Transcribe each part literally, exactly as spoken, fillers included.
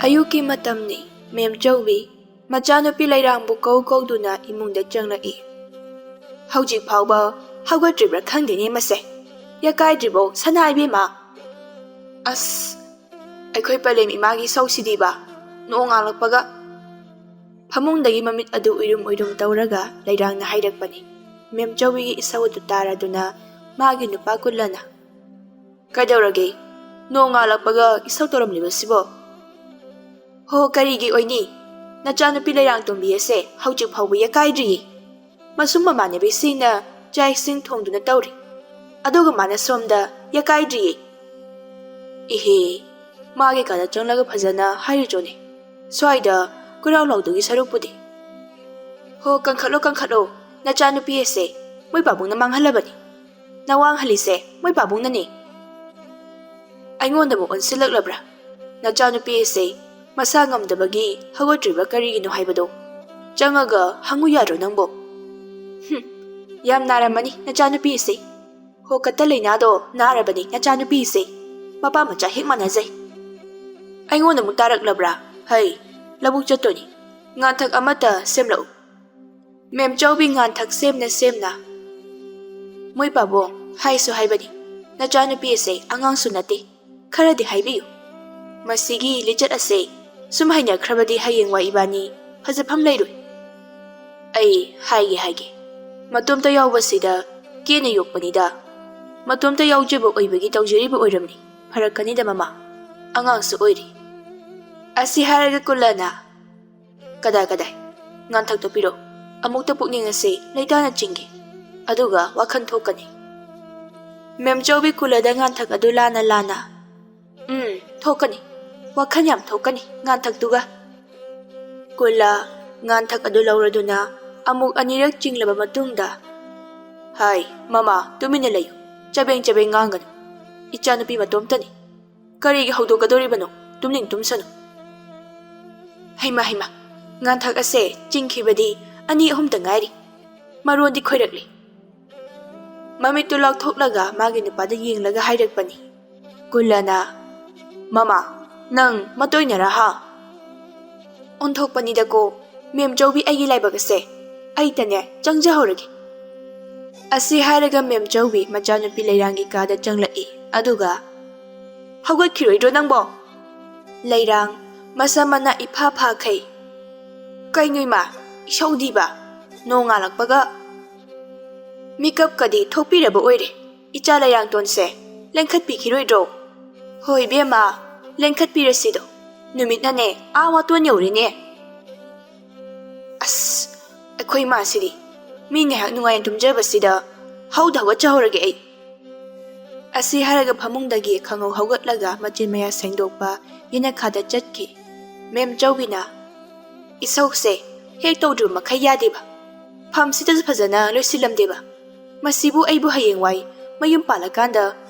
ꯑꯌꯨꯛꯀꯤ ꯃꯇꯝꯅꯤ꯫ ꯃꯦꯝꯆꯧꯕꯤ ꯃꯆꯥꯅꯨꯄꯤ ꯂꯩꯔꯥꯡꯕꯨ ꯀꯧ ꯀꯧꯗꯨꯅ ꯏꯃꯨꯡꯗ ꯆꯪꯂꯛꯏ꯫ "ꯍꯧꯖꯤꯛ ꯐꯥꯎꯕ ꯍꯧꯒꯠꯇ꯭ꯔꯤꯕ꯭ꯔꯥ ꯈꯪꯗꯦꯅꯦ ꯃꯁꯦ꯫ ꯌꯥꯀꯥꯏꯗ꯭ꯔꯤꯕꯣ ꯁꯅꯥ ꯏꯕꯦꯝꯃ?" "ꯑꯁ, ꯑꯩꯈꯣꯏ ꯄꯂꯦꯝ ꯏꯃꯥꯒꯤ ꯏꯁꯧꯁꯤꯗꯤꯕ, ꯅꯣꯡ ꯉꯥꯜꯂꯛꯄꯒ!" ꯐꯃꯨꯡꯗꯒꯤ ꯃꯃꯤꯠ ꯑꯗꯨ ꯎꯏꯔꯨꯝ ꯎꯏꯔꯨꯝ ꯇꯧꯔꯒ ꯂꯩꯔꯥꯡꯅ ꯍꯥꯏꯔꯛꯄꯅꯤ꯫ ꯃꯦꯝꯆꯧꯕꯤꯒꯤ ꯏꯁꯧ ꯑꯗꯨ ꯇꯥꯔꯗꯨꯅ ꯃꯥꯒꯤ ꯅꯨꯄꯥ ꯀꯨꯜꯂꯅ, "ꯀꯩꯗꯧꯔꯒꯦ? ꯅꯣꯡ ꯉꯥꯜꯂꯛꯄꯒ ꯏꯁꯧ ꯇꯧꯔꯝꯂꯤꯕꯁꯤꯕꯣ?" "ꯍꯣ, ꯀꯔꯤꯒꯤ ꯑꯣꯏꯅꯤ? ꯅꯆꯥꯅꯨꯄꯤ ꯂꯩꯔꯥꯡꯇꯣꯝꯕꯤ ꯑꯁꯦ ꯍꯧꯖꯤꯛ ꯐꯥꯎꯕ ꯌꯥꯀꯥꯏꯗ꯭ꯔꯤꯌꯦ꯫ ꯃꯁꯨꯝ ꯃꯃꯥꯟꯅꯕꯤꯁꯤꯡꯅ ꯆꯥꯛ ꯏꯁꯤꯡ ꯊꯣꯡꯗꯨꯅ ꯇꯧꯔꯤ, ꯑꯗꯨꯒ ꯃꯥꯅ ꯁꯣꯝꯗ ꯌꯥꯀꯥꯏꯗ꯭ꯔꯤꯌꯦ꯫" "ꯏꯍꯦ, ꯃꯥꯒꯤ ꯀꯥꯗ ꯆꯪꯂꯒ ꯐꯖꯅ ꯍꯥꯏꯔꯨꯆꯣꯅꯦ, ꯁ꯭ꯋꯥꯏꯗ ꯀꯣꯏꯔꯥꯎ ꯂꯥꯎꯗꯨꯒꯤ ꯁꯔꯨꯛꯄꯨꯗꯤ꯫" "ꯍꯣ, ꯀꯟꯈꯠꯂꯣ, ꯀꯟꯈꯠꯂꯣ, ꯅꯆꯥꯅꯨꯄꯤ ꯑꯁꯦ ꯃꯣꯏ ꯄꯥꯕꯨꯡꯅ ꯃꯥꯡꯍꯜꯂꯕꯅꯤ꯫ ꯅꯋꯥꯡꯍꯜꯂꯤꯁꯦ ꯃꯣꯏ ꯄꯥꯕꯨꯡꯅꯅꯤ꯫" "ꯑꯩꯉꯣꯟꯗꯕꯨ ꯑꯣꯟꯁꯤꯜꯂꯛꯂꯕ꯭ꯔꯥ? ꯅꯆꯥꯅꯨꯄꯤ ꯑꯁꯦ ꯃꯁꯥ ꯉꯝꯗꯕꯒꯤ ꯍꯧꯒꯠꯇ꯭ꯔꯤꯕ ꯀꯔꯤꯒꯤꯅꯣ ꯍꯥꯏꯕꯗꯣ ꯆꯪꯉꯒ ꯍꯪꯉꯨ ꯌꯥꯗ꯭ꯔꯣ ꯅꯪꯕꯣ?" "ꯍꯨꯝ, ꯌꯥꯝ ꯅꯥꯔꯝꯃꯅꯤ ꯅꯆꯥꯅꯨꯄꯤ ꯑꯁꯦ꯫ ꯍꯣ, ꯀꯠꯇ ꯂꯩꯅꯥꯗꯣ ꯅꯥꯔꯕꯅꯤ ꯅꯆꯥꯅꯨꯄꯤ ꯑꯁꯦ꯫ ꯃꯄꯥ ꯃꯆꯥ ꯍꯦꯛ ꯃꯥꯟꯅꯖꯩ꯫ ꯑꯩꯉꯣꯟꯗ ꯑꯃꯨꯛ ꯇꯥꯔꯛꯂꯕ꯭ꯔꯥ? ꯍꯩ, ꯂꯧꯕꯨꯛ ꯆꯠꯇꯣꯏꯅꯤ꯫ ꯉꯥꯟꯊꯛ ꯑꯃꯠꯇ ꯁꯦꯝꯂꯛꯎ꯫" ꯃꯦꯝꯆꯧꯕꯤ ꯉꯥꯟꯊꯛ ꯁꯦꯝꯅ ꯁꯦꯝꯅ, "ꯃꯣꯏ ꯄꯥꯕꯨꯡ, ꯍꯥꯏꯁꯨ ꯍꯥꯏꯕꯅꯤ, ꯅꯆꯥꯅꯨꯄꯤ ꯑꯁꯦ ꯑꯉꯥꯡꯁꯨ ꯅꯠꯇꯦ, ꯈꯔꯗꯤ ꯍꯥꯏꯕꯤꯌꯨ꯫ ꯃꯁꯤꯒꯤ ꯂꯤꯆꯠ ꯑꯁꯦ ꯁꯨꯝ ꯍꯩꯅꯈ꯭ꯔꯕꯗꯤ ꯍꯌꯦꯡꯋꯥꯏ ꯏꯕꯥꯅꯤ ꯐꯖꯐꯝ ꯂꯩꯔꯣꯏ꯫" "ꯑꯩ ꯍꯥꯏꯒꯦ, ꯍꯥꯏꯒꯦ꯫ ꯃꯇꯣꯝꯇ ꯌꯥꯎꯕꯁꯤꯗ ꯀꯦꯅ ꯌꯣꯛꯄꯅꯤꯗ꯫ ꯃꯇꯣꯝꯇ ꯌꯥꯎꯖꯕ ꯑꯣꯏꯕꯒꯤ ꯇꯧꯖꯔꯤꯕ ꯑꯣꯏꯔꯝꯅꯤ꯫ ꯐꯔꯛꯀꯅꯤꯗ ꯃꯃꯥ, ꯑꯉꯥꯡꯁꯨ ꯑꯣꯏꯔꯤ꯫" ꯑꯁꯤ ꯍꯥꯏꯔꯒ ꯀꯨꯜꯂꯅ, "ꯀꯗꯥꯏ, ꯀꯗꯥꯏ? ꯉꯥꯟꯊꯛꯇꯣ ꯄꯤꯔꯣ꯫ ꯑꯃꯨꯛꯇ ꯄꯨꯛꯅꯤꯡ ꯑꯁꯤ ꯂꯩꯇꯥꯅ ꯆꯤꯡꯒꯦ꯫ ꯑꯗꯨꯒ ꯋꯥꯈꯜ ꯊꯣꯛꯀꯅꯤ꯫" ꯃꯦꯝꯆꯧꯕꯤ ꯀꯨꯜꯂꯗ ꯉꯥꯟꯊꯛ ꯑꯗꯨ ꯂꯥꯟꯅ ꯂꯥꯟꯅ, "ꯎꯝ, ꯊꯣꯛꯀꯅꯤ꯫ ꯋꯥꯈꯜ ꯌꯥꯝ ꯊꯣꯛꯀꯅꯤ ꯉꯥꯟꯊꯛꯇꯨꯒ꯫" ꯀꯨꯜꯂ ꯉꯥꯟꯊꯛ ꯑꯗꯨ ꯂꯧꯔꯗꯨꯅ ꯑꯃꯨꯛ ꯑꯅꯤꯔꯛ ꯆꯤꯡꯂꯕ ꯃꯇꯨꯡꯗ, "ꯍꯥꯏ, ꯃꯃꯥ, ꯇꯨꯃꯤꯟꯅ ꯂꯩꯌꯨ꯫ ꯆꯕꯦꯡ ꯆꯕꯦꯡ ꯉꯥꯡꯒꯅꯨ꯫ ꯏꯆꯥꯅꯨꯄꯤ ꯃꯇꯣꯝꯇꯅꯤ꯫ ꯀꯔꯤꯒꯤ ꯍꯧꯗꯣꯛꯀꯗꯧꯔꯤꯕꯅꯣ? ꯇꯨꯝꯅꯤꯡ ꯇꯨꯝꯁꯅꯨ꯫" ꯍꯩꯃꯥ, ꯍꯩꯃꯥ, ꯉꯥꯟꯊꯛ ꯑꯁꯦ ꯆꯤꯡꯈꯤꯕꯗꯤ ꯑꯅꯤ ꯑꯍꯨꯝꯇ ꯉꯥꯏꯔꯤ꯫ ꯃꯔꯣꯟꯗꯤ ꯈꯣꯏꯔꯛꯂꯤ꯫ ꯃꯃꯤꯠꯇꯨ ꯂꯥꯎꯊꯣꯛꯂꯒ ꯃꯥꯒꯤ ꯅꯨꯄꯥꯗ ꯌꯦꯡꯂꯒ ꯍꯥꯏꯔꯛꯄꯅꯤ꯫ ꯀꯨꯜꯂꯅ, "ꯃꯃꯥ, ꯅꯪ ꯃꯇꯣꯏꯅꯔꯥ ꯍꯥ? ꯑꯣꯟꯊꯣꯛꯄꯅꯤꯗꯀꯣ, ꯃꯦꯝ ꯆꯧꯕꯤ ꯑꯩꯒꯤ ꯂꯥꯏꯕꯛ ꯑꯁꯦ꯫ ꯑꯩꯇꯅꯦ ꯆꯪꯖꯍꯧꯔꯒꯦ꯫ ꯑꯁꯤ ꯍꯥꯏꯔꯒ ꯃꯦꯝ ꯆꯧꯕꯤ ꯃꯆꯥꯅꯨꯄꯤ ꯂꯩꯔꯥꯡꯒꯤ ꯀꯥꯗ ꯆꯪꯂꯛꯏ꯫ ꯑꯗꯨꯒ, "ꯍꯧꯒꯠꯈꯤꯔꯣꯏꯗ꯭ꯔꯣ ꯅꯪꯕꯣ?" ꯂꯩꯔꯥꯡ ꯃꯁꯥ ꯃꯅꯥ ꯏꯐꯥ ꯐꯥꯈꯩ꯫ "ꯀꯩꯅꯣ ꯏꯃꯥ, ꯏꯁꯧꯗꯤꯕ? ꯅꯣꯡ ꯉꯥꯜꯂꯛꯄꯒ ꯃꯤꯀꯞꯀꯗꯤ ꯊꯣꯛꯄꯤꯔꯕ ꯑꯣꯏꯔꯦ꯫ ꯏꯆꯥ ꯂꯩꯔꯥꯡꯇꯣꯟꯁꯦ ꯂꯦꯡꯈꯠꯄꯤꯈꯤꯔꯣꯏꯗ꯭ꯔꯣ?" "ꯍꯣꯏ ꯏꯕꯦꯝꯃ, ꯂꯦꯡꯈꯠꯄꯤꯔꯁꯤꯗꯣ꯫ ꯅꯨꯃꯤꯠꯅꯅꯦ ꯑꯥ ꯋꯥꯇꯣꯟ ꯌꯧꯔꯦꯅꯦ꯫ ꯑꯁ, ꯑꯩꯈꯣꯏ ꯏꯃꯥꯁꯤꯗꯤ꯫ ꯃꯤ ꯉꯥꯏꯍꯥꯛ ꯅꯨꯡꯉꯥꯏꯅ ꯇꯨꯝꯖꯕꯁꯤꯗ ꯍꯧꯗ ꯍꯧꯒꯠꯆꯍꯧꯔꯒꯦ ꯑꯩ꯫" ꯑꯁꯤ ꯍꯥꯏꯔꯒ ꯐꯃꯨꯡꯗꯒꯤ ꯈꯪꯍꯧ ꯍꯧꯒꯠꯂꯒ ꯃꯆꯤꯟ ꯃꯌꯥ ꯁꯦꯡꯗꯣꯛꯄ ꯌꯦꯅꯈꯥꯗ ꯆꯠꯈꯤ꯫ ꯃꯦꯝ ꯆꯧꯕꯤꯅ, "ꯏꯁꯧꯁꯦ ꯍꯦꯛ ꯇꯧꯗ꯭ꯔꯤꯕ ꯃꯈꯩ ꯌꯥꯗꯦꯕ꯫ ꯐꯝꯁꯤꯗꯁꯨ ꯐꯖꯅ ꯂꯣꯏꯁꯤꯜꯂꯝꯗꯦꯕ꯫ ꯃꯁꯤꯕꯨ ꯑꯩꯕꯨ ꯍꯌꯦꯡꯋꯥꯏ ꯃꯌꯨꯝ ꯄꯥꯜꯂꯀꯥꯟꯗ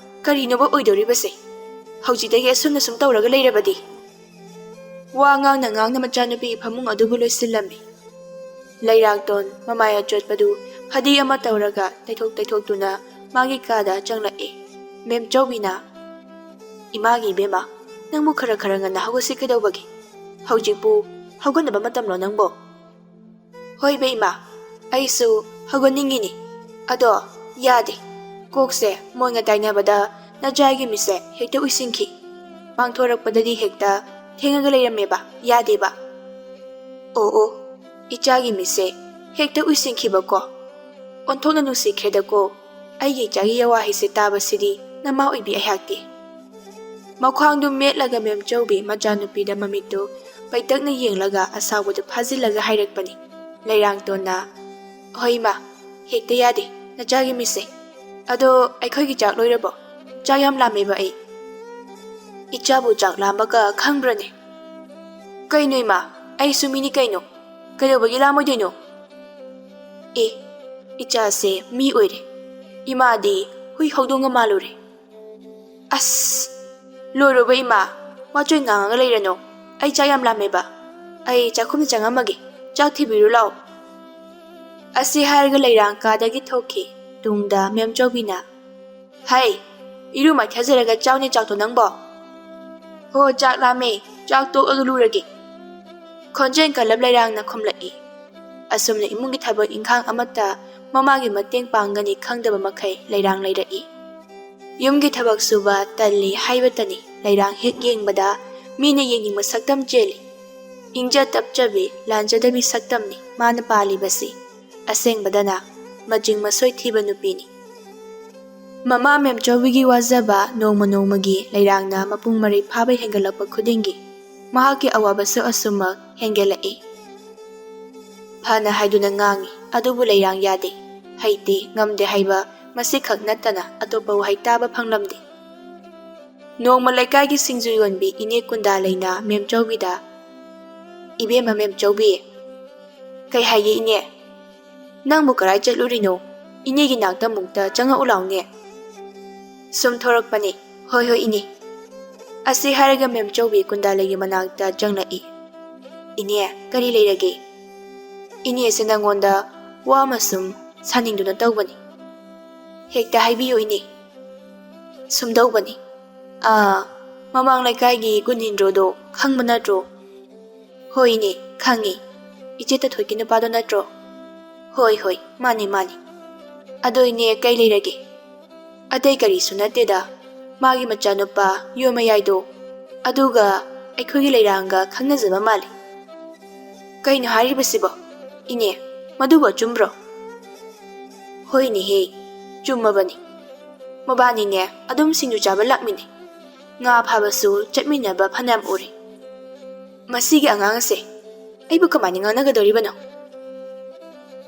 ꯀꯔꯤꯅꯣꯕ ꯑꯣꯏꯗꯧꯔꯤꯕꯁꯦ? ꯍꯧꯖꯤꯛꯇꯒꯤ ꯑꯁꯨꯝꯅ ꯁꯨꯝ ꯇꯧꯔꯒ ꯂꯩꯔꯕꯗꯤ?" ꯋꯥ ꯉꯥꯡꯅ ꯉꯥꯡꯅ ꯃꯆꯥꯅꯨꯄꯤꯒꯤ ꯐꯃꯨꯡ ꯑꯗꯨꯕꯨ ꯂꯣꯏꯁꯤꯜꯂꯝꯃꯤ꯫ ꯂꯩꯔꯥꯡꯇꯣꯟ ꯃꯃꯥꯏ ꯑꯆꯣꯠꯄꯗꯨ ꯐꯗꯤ ꯑꯃ ꯇꯧꯔꯒ ꯇꯩꯊꯣꯛ ꯇꯩꯊꯣꯛꯇꯨꯅ ꯃꯥꯒꯤ ꯀꯥꯗ ꯆꯪꯂꯛꯏ꯫ ꯃꯦꯝ ꯆꯧꯕꯤꯅ, "ꯏꯃꯥꯒꯤ ꯏꯕꯦꯝꯃ, ꯅꯪꯕꯨ ꯈꯔ ꯈꯔ ꯉꯟꯅ ꯍꯧꯒꯠꯁꯤ ꯀꯩꯗꯧꯕꯒꯦ? ꯍꯧꯖꯤꯛꯄꯨ ꯍꯧꯒꯠꯅꯕ ꯃꯇꯝꯂꯣ ꯅꯪꯕꯣ?" "ꯍꯣꯏꯕ ꯏꯃꯥ, ꯑꯩꯁꯨ ꯍꯧꯒꯠꯅꯤꯡꯉꯤꯅꯤ꯫ ꯑꯗꯣ ꯌꯥꯗꯦ꯫ ꯀꯣꯛꯁꯦ ꯃꯣꯏꯒ ꯇꯥꯏꯅꯕꯗ ꯅꯆꯥꯒꯤ ꯃꯤꯠꯁꯦ ꯍꯦꯛꯇ ꯎꯏꯁꯤꯟꯈꯤ꯫ ꯄꯥꯡꯊꯣꯔꯛꯄꯗꯗꯤ ꯍꯦꯛꯇ ꯊꯦꯡꯉꯒ ꯂꯩꯔꯝꯃꯦꯕ, ꯌꯥꯗꯦꯕ꯫" "ꯑꯣ ꯑꯣ, ꯏꯆꯥꯒꯤ ꯃꯤꯠꯁꯦ ꯍꯦꯛꯇ ꯎꯏꯁꯤꯟꯈꯤꯕꯀꯣ꯫ ꯑꯣꯟꯊꯣꯛꯅ ꯅꯨꯡꯁꯤꯈ꯭ꯔꯦꯗꯀꯣ꯫ ꯑꯩꯒꯤ ꯏꯆꯥꯒꯤ ꯌꯋꯥꯍꯩꯁꯦ ꯇꯥꯕꯁꯤꯗꯤ ꯅꯃꯥ ꯑꯣꯏꯕꯤ ꯑꯩꯍꯥꯛꯇꯤ꯫" ꯃꯈ꯭ꯋꯥꯡꯗꯨ ꯃꯦꯠꯂꯒ ꯃꯦꯝꯆꯧꯕꯤ ꯃꯆꯥꯅꯨꯄꯤꯗ ꯃꯃꯤꯠꯇꯨ ꯄꯩꯇꯛꯅ ꯌꯦꯡꯂꯒ ꯑꯁꯥꯎꯕꯗꯨ ꯐꯥꯖꯤꯜꯂꯒ ꯍꯥꯏꯔꯛꯄꯅꯤ꯫ ꯂꯩꯔꯥꯡꯇꯣꯟꯅ, "ꯍꯣꯏ ꯏꯃꯥ, ꯍꯦꯛꯇ ꯌꯥꯗꯦ ꯅꯆꯥꯒꯤ ꯃꯤꯠꯁꯦ꯫ ꯑꯗꯣ ꯑꯩꯈꯣꯏꯒꯤ ꯆꯥꯛ ꯂꯣꯏꯔꯕꯣ? ꯆꯥꯛ ꯌꯥꯝ ꯂꯥꯝꯃꯦꯕ ꯑꯩ꯫" "ꯏꯆꯥꯕꯨ ꯆꯥꯛ ꯂꯥꯝꯕꯒ ꯈꯪꯕ꯭ꯔꯅꯦ?" "ꯀꯩꯅꯣ ꯏꯃꯥ, ꯑꯩꯁꯨ ꯃꯤꯅꯤ ꯀꯩꯅꯣ꯫ ꯀꯩꯗꯧꯕꯒꯤ ꯂꯥꯝꯃꯣꯏꯗꯣꯏꯅꯣ?" "ꯑꯦ, ꯏꯆꯥꯁꯦ ꯃꯤ ꯑꯣꯏꯔꯦ꯫ ꯏꯃꯥꯗꯤ ꯍꯨꯏ ꯍꯧꯗꯣꯡꯒ ꯃꯥꯜꯂꯨꯔꯦ꯫" "ꯑꯁ, ꯂꯣꯏꯔꯕ ꯏꯃꯥ? ꯋꯥꯆꯣꯏ ꯉꯥꯡꯉꯒ ꯂꯩꯔꯅꯨ꯫ ꯑꯩ ꯆꯥꯛ ꯌꯥꯝ ꯂꯥꯝꯃꯦꯕ꯫ ꯑꯩ ꯆꯥꯛꯈꯨꯝꯗ ꯆꯪꯉꯝꯃꯒꯦ꯫ ꯆꯥꯛ ꯊꯤꯕꯤꯔꯨ ꯂꯥꯛꯑꯣ꯫" ꯑꯁꯤ ꯍꯥꯏꯔꯒ ꯂꯩꯔꯥꯡ ꯀꯥꯗꯒꯤ ꯊꯣꯛꯈꯤ꯫ ꯇꯨꯡꯗ ꯃꯦꯝꯆꯧꯕꯤꯅ, "ꯍꯩ, ꯏꯔꯨ ꯃꯥꯏꯊꯖꯔꯒ ꯆꯥꯎꯅꯦ ꯆꯥꯛꯇꯣ ꯅꯪꯕꯣ꯫" "ꯑꯣ, ꯆꯥꯛ ꯂꯥꯝꯃꯦ, ꯆꯥꯛ ꯇꯣꯛꯑꯒ ꯂꯨꯔꯒꯦ"꯫ ꯈꯣꯟꯖꯦꯜ ꯀꯜꯂꯞ ꯂꯩꯔꯥꯡꯅ ꯈꯨꯝꯂꯛꯏ꯫ ꯑꯁꯨꯝꯅ ꯏꯃꯨꯡꯒꯤ ꯊꯕꯛ ꯏꯪꯈꯥꯡ ꯑꯃꯠꯇ ꯃꯃꯥꯒꯤ ꯃꯇꯦꯡ ꯄꯥꯡꯒꯅꯤ ꯈꯪꯗꯕ ꯃꯈꯩ ꯂꯩꯔꯥꯡ ꯂꯩꯔꯛꯏ꯫ ꯌꯨꯝꯒꯤ ꯊꯕꯛ ꯁꯨꯕ ꯇꯜꯂꯤ ꯍꯥꯏꯕꯇꯅꯤ, ꯂꯩꯔꯥꯡ ꯍꯦꯛ ꯌꯦꯡꯕꯗ ꯃꯤꯅ ꯌꯦꯡꯅꯤꯡꯕ ꯁꯛꯇꯝ ꯆꯦꯜꯂꯤ꯫ ꯏꯪꯖ ꯇꯞꯆꯕꯤ, ꯂꯥꯟꯖꯗꯕꯤ ꯁꯛꯇꯝꯅꯤ ꯃꯥꯅ ꯄꯥꯜꯂꯤꯕꯁꯤ꯫ ꯑꯁꯦꯡꯕꯗꯅ ꯃꯆꯤꯡ ꯃꯁꯣꯏ ꯊꯤꯕ ꯅꯨꯄꯤꯅꯤ꯫ ꯃꯃꯥ ꯃꯦꯝꯆꯧꯕꯤꯒꯤ ꯋꯥꯖꯕ ꯅꯣꯡꯃ ꯅꯣꯡꯃꯒꯤ ꯂꯩꯔꯥꯡꯅ ꯃꯄꯨꯡ ꯃꯔꯩ ꯐꯥꯕ ꯍꯦꯟꯒꯠꯂꯛꯄ ꯈꯨꯗꯤꯡꯒꯤ ꯃꯍꯥꯛꯀꯤ ꯑꯋꯥꯕꯁꯨ ꯑꯁꯨꯝꯃꯛ ꯍꯦꯟꯒꯠꯂꯛꯏ꯫ ꯐꯅ ꯍꯥꯏꯗꯨꯅ ꯉꯥꯡꯏ, ꯑꯗꯨꯕꯨ ꯂꯩꯔꯥꯡ ꯌꯥꯗꯦ, ꯍꯩꯇꯦ, ꯉꯝꯗꯦ ꯍꯥꯏꯕ ꯃꯁꯤꯈꯛ ꯅꯠꯇꯅ ꯑꯇꯣꯞꯄ ꯋꯥꯍꯩ ꯇꯥꯕ ꯐꯪꯂꯝꯗꯦ꯫ ꯅꯣꯡꯃ ꯂꯩꯀꯥꯏꯒꯤ ꯁꯤꯡꯖꯨ ꯌꯣꯟꯕꯤ ꯏꯅꯦ ꯀꯨꯟꯗꯥꯂꯩꯅ ꯃꯦꯝꯆꯧꯕꯤꯗ, "ꯏꯕꯦꯝꯃ ꯃꯦꯝꯆꯧꯕꯤ"꯫ "ꯀꯩ ꯍꯥꯏꯒꯦ ꯏꯅꯦ?" "ꯅꯪꯕꯨ ꯀꯔꯥꯏ ꯆꯠꯂꯨꯔꯤꯅꯣ? ꯏꯅꯦꯒꯤ ꯅꯥꯛꯇ ꯑꯃꯨꯛꯇ ꯆꯪꯉꯛꯎ ꯂꯥꯎꯅꯦ"꯫ "ꯁꯨꯝ ꯊꯣꯔꯛꯄꯅꯦ"꯫ "ꯍꯣꯏ ꯍꯣꯏ ꯏꯅꯦ"꯫ ꯑꯁꯤ ꯍꯥꯏꯔꯒ ꯃꯦꯝꯆꯧꯕꯤ ꯀꯨꯟꯗꯥꯂꯩꯒꯤ ꯃꯅꯥꯛꯇ ꯆꯪꯂꯛꯏ꯫ "ꯏꯅꯦ, ꯀꯔꯤ ꯂꯩꯔꯒꯦ?" "ꯏꯅꯦꯁꯦ ꯅꯪꯉꯣꯟꯗ ꯋꯥ ꯑꯃ ꯁꯨꯝ ꯁꯥꯅꯤꯡꯗꯨꯅ ꯇꯧꯕꯅꯤ"꯫ "ꯍꯦꯛꯇ ꯍꯥꯏꯕꯤꯌꯨ ꯏꯅꯦ"꯫ "ꯁꯨꯝꯗꯧꯕꯅꯤ, ꯑꯥ, ꯃꯃꯥꯡ ꯂꯩꯀꯥꯏꯒꯤ ꯒꯨꯅꯤꯟꯗ꯭ꯔꯣꯗꯣ ꯈꯪꯕ ꯅꯠꯇ꯭ꯔꯣ?" "ꯍꯣꯏ ꯏꯅꯦ, ꯈꯪꯉꯤ꯫ ꯏꯆꯦ ꯇꯊꯣꯏꯒꯤ ꯅꯨꯄꯥꯗꯣ ꯅꯠꯇ꯭ꯔꯣ?" "ꯍꯣꯏ ꯍꯣꯏ, ꯃꯥꯅꯤ ꯃꯥꯅꯤ"꯫ "ꯑꯗꯣ ꯏꯅꯦ, ꯀꯩ ꯂꯩꯔꯒꯦ?" "ꯑꯇꯩ ꯀꯔꯤꯁꯨ ꯅꯠꯇꯦꯗ, ꯃꯥꯒꯤ ꯃꯆꯥꯅꯨꯄꯥ ꯌꯣꯟꯃꯌꯥꯏꯗꯣ, ꯑꯗꯨꯒ ꯑꯩꯈꯣꯏꯒꯤ ꯂꯩꯔꯥꯡꯒ ꯈꯪꯅꯖꯕ ꯃꯥꯜꯂꯤ"꯫ "ꯀꯩꯅꯣ ꯍꯥꯏꯔꯤꯕꯁꯤꯕꯣ? ꯏꯅꯦ, ꯃꯗꯨꯕꯨ ꯑꯆꯨꯝꯕ꯭ꯔꯣ?" "ꯍꯣꯏꯅꯦꯍꯦ, ꯆꯨꯝꯃꯕꯅꯤ꯫ ꯃꯕꯥꯅꯤꯅꯦ ꯑꯗꯨꯝ ꯁꯤꯡꯖꯨ ꯆꯥꯕ ꯂꯥꯛꯃꯤꯟꯅꯩ꯫ ꯉꯥ ꯐꯥꯕꯁꯨ ꯆꯠꯃꯤꯟꯅꯕ ꯐꯅꯌꯥꯝ ꯎꯔꯦ꯫ ꯃꯁꯤꯒꯤ ꯑꯉꯥꯡ ꯑꯁꯦ ꯑꯩꯕꯨ ꯀꯃꯥꯏꯅ ꯉꯥꯡꯅꯒꯗꯧꯔꯤꯕꯅꯣ?"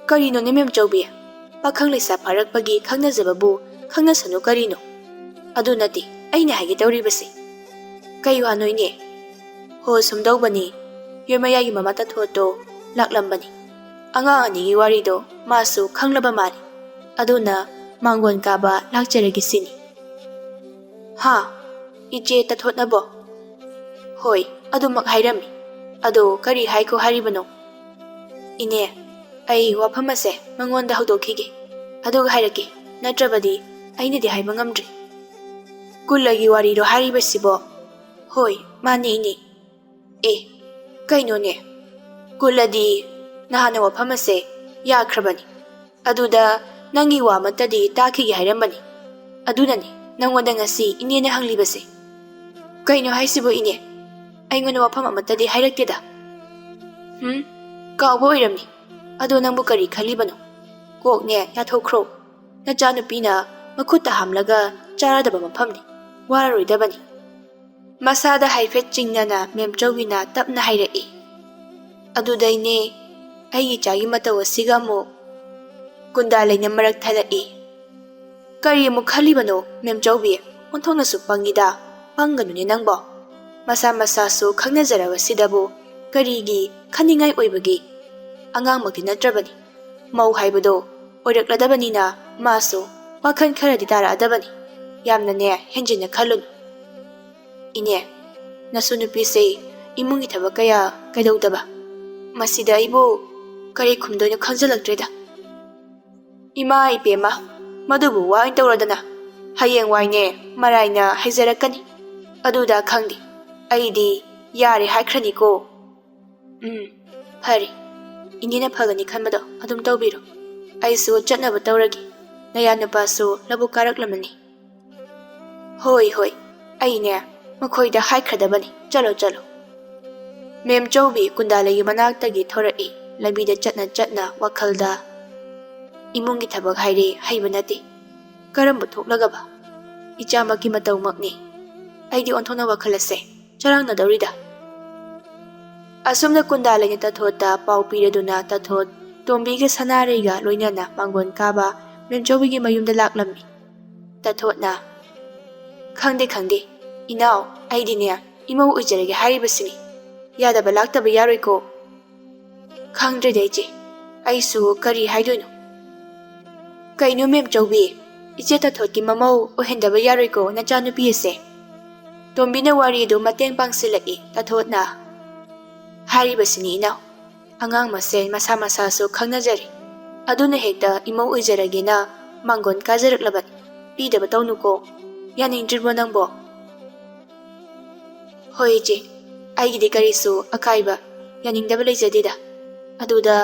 "ꯀꯔꯤꯅꯣꯅꯦ ꯃꯦꯝꯆꯧꯕꯤ? ꯄꯥꯈꯪ ꯂꯩꯁꯥ ꯐꯥꯔꯛꯄꯒꯤ ꯈꯪꯅꯖꯕꯕꯨ ꯈꯪꯅꯁꯅꯨ ꯀꯔꯤꯅꯣ? ꯑꯗꯨ ꯅꯠꯇꯦ ꯑꯩꯅ ꯍꯥꯏꯒꯦ ꯇꯧꯔꯤꯕꯁꯤ"꯫ "ꯀꯩ ꯋꯥꯅꯣ ꯏꯅꯦ?" "ꯍꯣ, ꯁꯨꯝꯗꯧꯕꯅꯤ, ꯌꯣꯟꯃꯌꯥꯏꯒꯤ ꯃꯃꯥ ꯇꯥꯊꯣꯠꯇꯣ ꯂꯥꯛꯂꯝꯕꯅꯤ꯫ ꯑꯉꯥꯡ ꯑꯅꯤꯒꯤ ꯋꯥꯔꯤꯗꯣ ꯃꯥꯁꯨ ꯈꯪꯂꯕ ꯃꯥꯜꯂꯤ꯫ ꯑꯗꯨꯅ ꯃꯥꯡꯒꯣꯟ ꯀꯥꯕ ꯂꯥꯛꯆꯔꯒꯦ ꯁꯤꯅꯤ"꯫ "ꯍꯥ? ꯏꯆꯦ ꯇꯥꯊꯣꯠꯅꯕꯣ?" "ꯍꯣꯏ, ꯑꯗꯨꯃꯛ ꯍꯥꯏꯔꯝꯃꯤ꯫ ꯑꯗꯣ ꯀꯔꯤ ꯍꯥꯏꯈꯣ ꯍꯥꯏꯔꯤꯕꯅꯣ?" "ꯏꯅꯦ, ꯑꯩ ꯋꯥꯐꯝ ꯑꯁꯦ ꯃꯉꯣꯟꯗ ꯍꯧꯗꯣꯛꯈꯤꯒꯦ, ꯑꯗꯨꯒ ꯍꯥꯏꯔꯛꯀꯦ꯫ ꯅꯠꯇ꯭ꯔꯕꯗꯤ ꯑꯩꯅꯗꯤ ꯍꯥꯏꯕ ꯉꯝꯗ꯭ꯔꯦ"꯫ "ꯀꯨꯜꯂꯒꯤ ꯋꯥꯔꯤꯔꯣ ꯍꯥꯏꯔꯤꯕꯁꯤꯕꯣ?" "ꯍꯣꯏ, ꯃꯥꯅꯦ ꯏꯅꯦ꯫ ꯑꯦ, ꯀꯩꯅꯣꯅꯦ, ꯀꯨꯜꯂꯗꯤ ꯅꯍꯥꯟꯅ ꯋꯥꯐꯝ ꯑꯁꯦ ꯌꯥꯈ꯭ꯔꯕꯅꯤ꯫ ꯑꯗꯨꯗ ꯅꯪꯒꯤ ꯋꯥ ꯑꯃꯠꯇꯗꯤ ꯇꯥꯈꯤꯒꯦ ꯍꯥꯏꯔꯝꯕꯅꯤ꯫ ꯑꯗꯨꯅꯅꯤ ꯅꯪꯉꯣꯟꯗ ꯉꯁꯤ ꯏꯅꯦꯅ ꯍꯪꯂꯤꯕꯁꯦ꯫" "ꯀꯩꯅꯣ ꯍꯥꯏꯁꯤꯕꯨ ꯏꯅꯦ? ꯑꯩꯉꯣꯟꯗ ꯋꯥꯐꯝ ꯑꯃꯠꯇꯗꯤ ꯍꯥꯏꯔꯛꯇꯦꯗ꯫" "ꯍꯨꯝ, ꯀꯥꯎꯕ ꯑꯣꯏꯔꯝꯅꯤ꯫ ꯑꯗꯣ ꯅꯪꯕꯨ ꯀꯔꯤ ꯈꯜꯂꯤꯕꯅꯣ? ꯀꯣꯛꯅꯦ ꯌꯥꯊꯣꯛꯈ꯭ꯔꯣ꯫ ꯅꯆꯥꯅꯨꯄꯤꯅ ꯃꯈꯨꯠꯇ ꯍꯥꯝꯂꯒ ꯆꯥꯔꯗꯕ ꯃꯐꯝꯅꯤ, ꯋꯥꯔꯔꯣꯏꯗꯕꯅꯤ꯫" ꯃꯁꯥꯗ ꯍꯥꯏꯐꯦꯠ ꯆꯤꯡꯅꯅ ꯃꯦꯝꯆꯧꯕꯤꯅ ꯇꯞꯅ ꯍꯥꯏꯔꯛꯏ꯫ "ꯑꯗꯨꯗꯩꯅꯦ ꯑꯩꯒꯤ ꯏꯆꯥꯒꯤ ꯃꯇꯧ ꯑꯁꯤꯒ ꯑꯃꯨꯛ ꯀꯨꯟꯗꯥ ꯂꯩꯅ ꯃꯔꯛ ꯊꯠꯂꯛꯏ꯫ ꯀꯔꯤ ꯑꯃꯨꯛ ꯈꯜꯂꯤꯕꯅꯣ ꯃꯦꯝꯆꯧꯕꯤ? ꯑꯣꯟꯊꯣꯛꯅꯁꯨ ꯄꯪꯉꯤꯗ꯫ ꯄꯪꯒꯅꯨꯅꯦ ꯅꯪꯕꯣ꯫ ꯃꯁꯥ ꯃꯁꯥꯁꯨ ꯈꯪꯅꯖꯔꯕꯁꯤꯗꯕꯨ ꯀꯔꯤꯒꯤ ꯈꯟꯅꯤꯡꯉꯥꯏ ꯑꯣꯏꯕꯒꯦ? ꯑꯉꯥꯡꯃꯛꯇꯤ ꯅꯠꯇ꯭ꯔꯕꯅꯤ꯫ ꯃꯧ ꯍꯥꯏꯕꯗꯣ ꯑꯣꯏꯔꯛꯂꯗꯕꯅꯤꯅ ꯃꯥꯁꯨ ꯋꯥꯈꯜ ꯈꯔꯗꯤ ꯇꯥꯔꯛꯑꯗꯕꯅꯤ꯫ ꯌꯥꯝꯅꯅꯦ ꯍꯦꯟꯖꯤꯟꯅ ꯈꯜꯂꯨꯅꯨ꯫ ꯏꯅꯦ, ꯅꯁꯨ ꯅꯨꯄꯤꯁꯦ ꯏꯃꯨꯡꯒꯤ ꯊꯕꯛ ꯀꯌꯥ ꯀꯩꯗꯧꯗꯕ? ꯃꯁꯤꯗ ꯑꯩꯕꯨ ꯀꯔꯤ ꯈꯨꯝꯗꯣꯏꯅꯣ ꯈꯪꯖꯜꯂꯛꯇ꯭ꯔꯦꯗ꯫" "ꯏꯃꯥ ꯏꯄꯦꯝꯃ, ꯃꯗꯨꯕꯨ ꯋꯥ ꯑꯣꯏꯅ ꯇꯧꯔꯗꯅ꯫ ꯍꯌꯦꯡꯋꯥꯏꯅꯦ ꯃꯔꯥꯏꯅ ꯍꯩꯖꯔꯛꯀꯅꯤ꯫ ꯑꯗꯨꯗ ꯈꯪꯗꯦ, ꯑꯩꯗꯤ ꯌꯥꯔꯦ ꯍꯥꯏꯈ꯭ꯔꯅꯤꯀꯣ꯫" "ꯎꯝ, ꯐꯔꯦ꯫ ꯏꯅꯦꯅ ꯐꯒꯅꯤ ꯈꯟꯕꯗꯣ ꯑꯗꯨꯝ ꯇꯧꯕꯤꯔꯣ꯫ ꯑꯩꯁꯨ ꯆꯠꯅꯕ ꯇꯧꯔꯒꯦ꯫ ꯅꯌꯥ ꯅꯨꯄꯥꯁꯨ ꯂꯧꯕꯨꯛ ꯀꯥꯔꯛꯂꯝꯃꯅꯤ꯫" "ꯍꯣꯏ, ꯍꯣꯏ, ꯑꯩꯅꯦ ꯃꯈꯣꯏꯗ ꯍꯥꯏꯈ꯭ꯔꯗꯕꯅꯤ꯫ ꯆꯠꯂꯣ, ꯆꯠꯂꯣ꯫" ꯃꯦꯝꯆꯧꯕꯤ ꯀꯨꯟꯗꯥꯂꯩꯒꯤ ꯃꯅꯥꯛꯇꯒꯤ ꯊꯣꯔꯛꯏ꯫ ꯂꯝꯕꯤꯗ ꯆꯠꯅ ꯆꯠꯅ ꯋꯥꯈꯜꯗ, "ꯏꯃꯨꯡꯒꯤ ꯊꯕꯛ ꯍꯥꯏꯔꯦ ꯍꯩꯕ ꯅꯠꯇꯦ꯫ ꯀꯔꯝꯕ ꯊꯣꯛꯂꯒꯕ? ꯏꯆꯥꯃꯛꯀꯤ ꯃꯇꯧꯃꯛꯅꯤ꯫ ꯑꯩꯗꯤ ꯑꯣꯟꯊꯣꯛꯅ ꯋꯥꯈꯜ ꯑꯁꯦ ꯆꯔꯥꯡꯅꯗꯧꯔꯤꯗ꯫" ꯑꯁꯨꯝꯅ ꯀꯨꯟꯗꯥꯂꯩꯅ ꯇꯥꯊꯣꯠꯇ ꯄꯥꯎ ꯄꯤꯔꯗꯨꯅ ꯇꯥꯊꯣꯠ ꯇꯣꯝꯕꯤꯒ ꯁꯅꯥꯔꯩꯒ ꯂꯣꯏꯅꯅ ꯃꯥꯡꯒꯣꯟ ꯀꯥꯕ ꯃꯦꯝꯆꯧꯕꯤꯒꯤ ꯃꯌꯨꯝꯗ ꯂꯥꯛꯂꯝꯃꯤ꯫ ꯇꯥꯊꯣꯠꯅ, "ꯈꯪꯗꯦ, ꯈꯪꯗꯦ, ꯏꯅꯥꯎ, ꯑꯩꯗꯤꯅꯦ ꯏꯃꯧ ꯑꯣꯏꯖꯔꯒꯦ ꯍꯥꯏꯔꯤꯕꯁꯤꯅꯤ꯫ ꯌꯥꯗꯕ ꯂꯥꯛꯇꯕ ꯌꯥꯔꯣꯏꯀꯣ꯫" "ꯈꯪꯗ꯭ꯔꯦꯗ ꯏꯆꯦ, ꯑꯩꯁꯨ ꯀꯔꯤ ꯍꯥꯏꯗꯣꯏꯅꯣ꯫" "ꯀꯩꯅꯣ ꯃꯦꯝꯆꯧꯕꯤ, ꯏꯆꯦ ꯇꯥꯊꯣꯠꯀꯤ ꯃꯃꯧ ꯑꯣꯏꯍꯟꯗꯕ ꯌꯥꯔꯣꯏꯀꯣ ꯅꯆꯥꯅꯨꯄꯤ ꯑꯁꯦ꯫" ꯇꯣꯝꯕꯤꯅ ꯋꯥꯔꯤꯗꯨ ꯃꯇꯦꯡ ꯄꯥꯡꯁꯤꯜꯂꯛꯏ꯫ ꯇꯥꯊꯣꯠꯅ, "ꯍꯥꯏꯔꯤꯕꯁꯤꯅꯤ ꯏꯅꯥꯎ, ꯑꯉꯥꯡ ꯃꯁꯦꯟ ꯃꯁꯥ ꯃꯁꯥꯁꯨ ꯈꯪꯅꯖꯔꯦ꯫ ꯑꯗꯨꯅ ꯍꯦꯛꯇ ꯏꯃꯧ ꯑꯣꯏꯖꯔꯒꯦꯅ ꯃꯥꯡꯒꯣꯟ ꯀꯥꯖꯔꯛꯂꯕꯅꯤ꯫ ꯄꯤꯗꯕ ꯇꯧꯅꯨꯀꯣ꯫ ꯌꯥꯅꯤꯡꯗ꯭ꯔꯤꯕꯣ ꯅꯪꯕꯣ?" "ꯍꯣꯏ ꯏꯆꯦ, ꯑꯩꯒꯤꯗꯤ ꯀꯔꯤꯁꯨ ꯑꯀꯥꯏꯕ ꯌꯥꯅꯤꯡꯗꯕ ꯂꯩꯖꯗꯦꯗ꯫ ꯑꯗꯨꯗ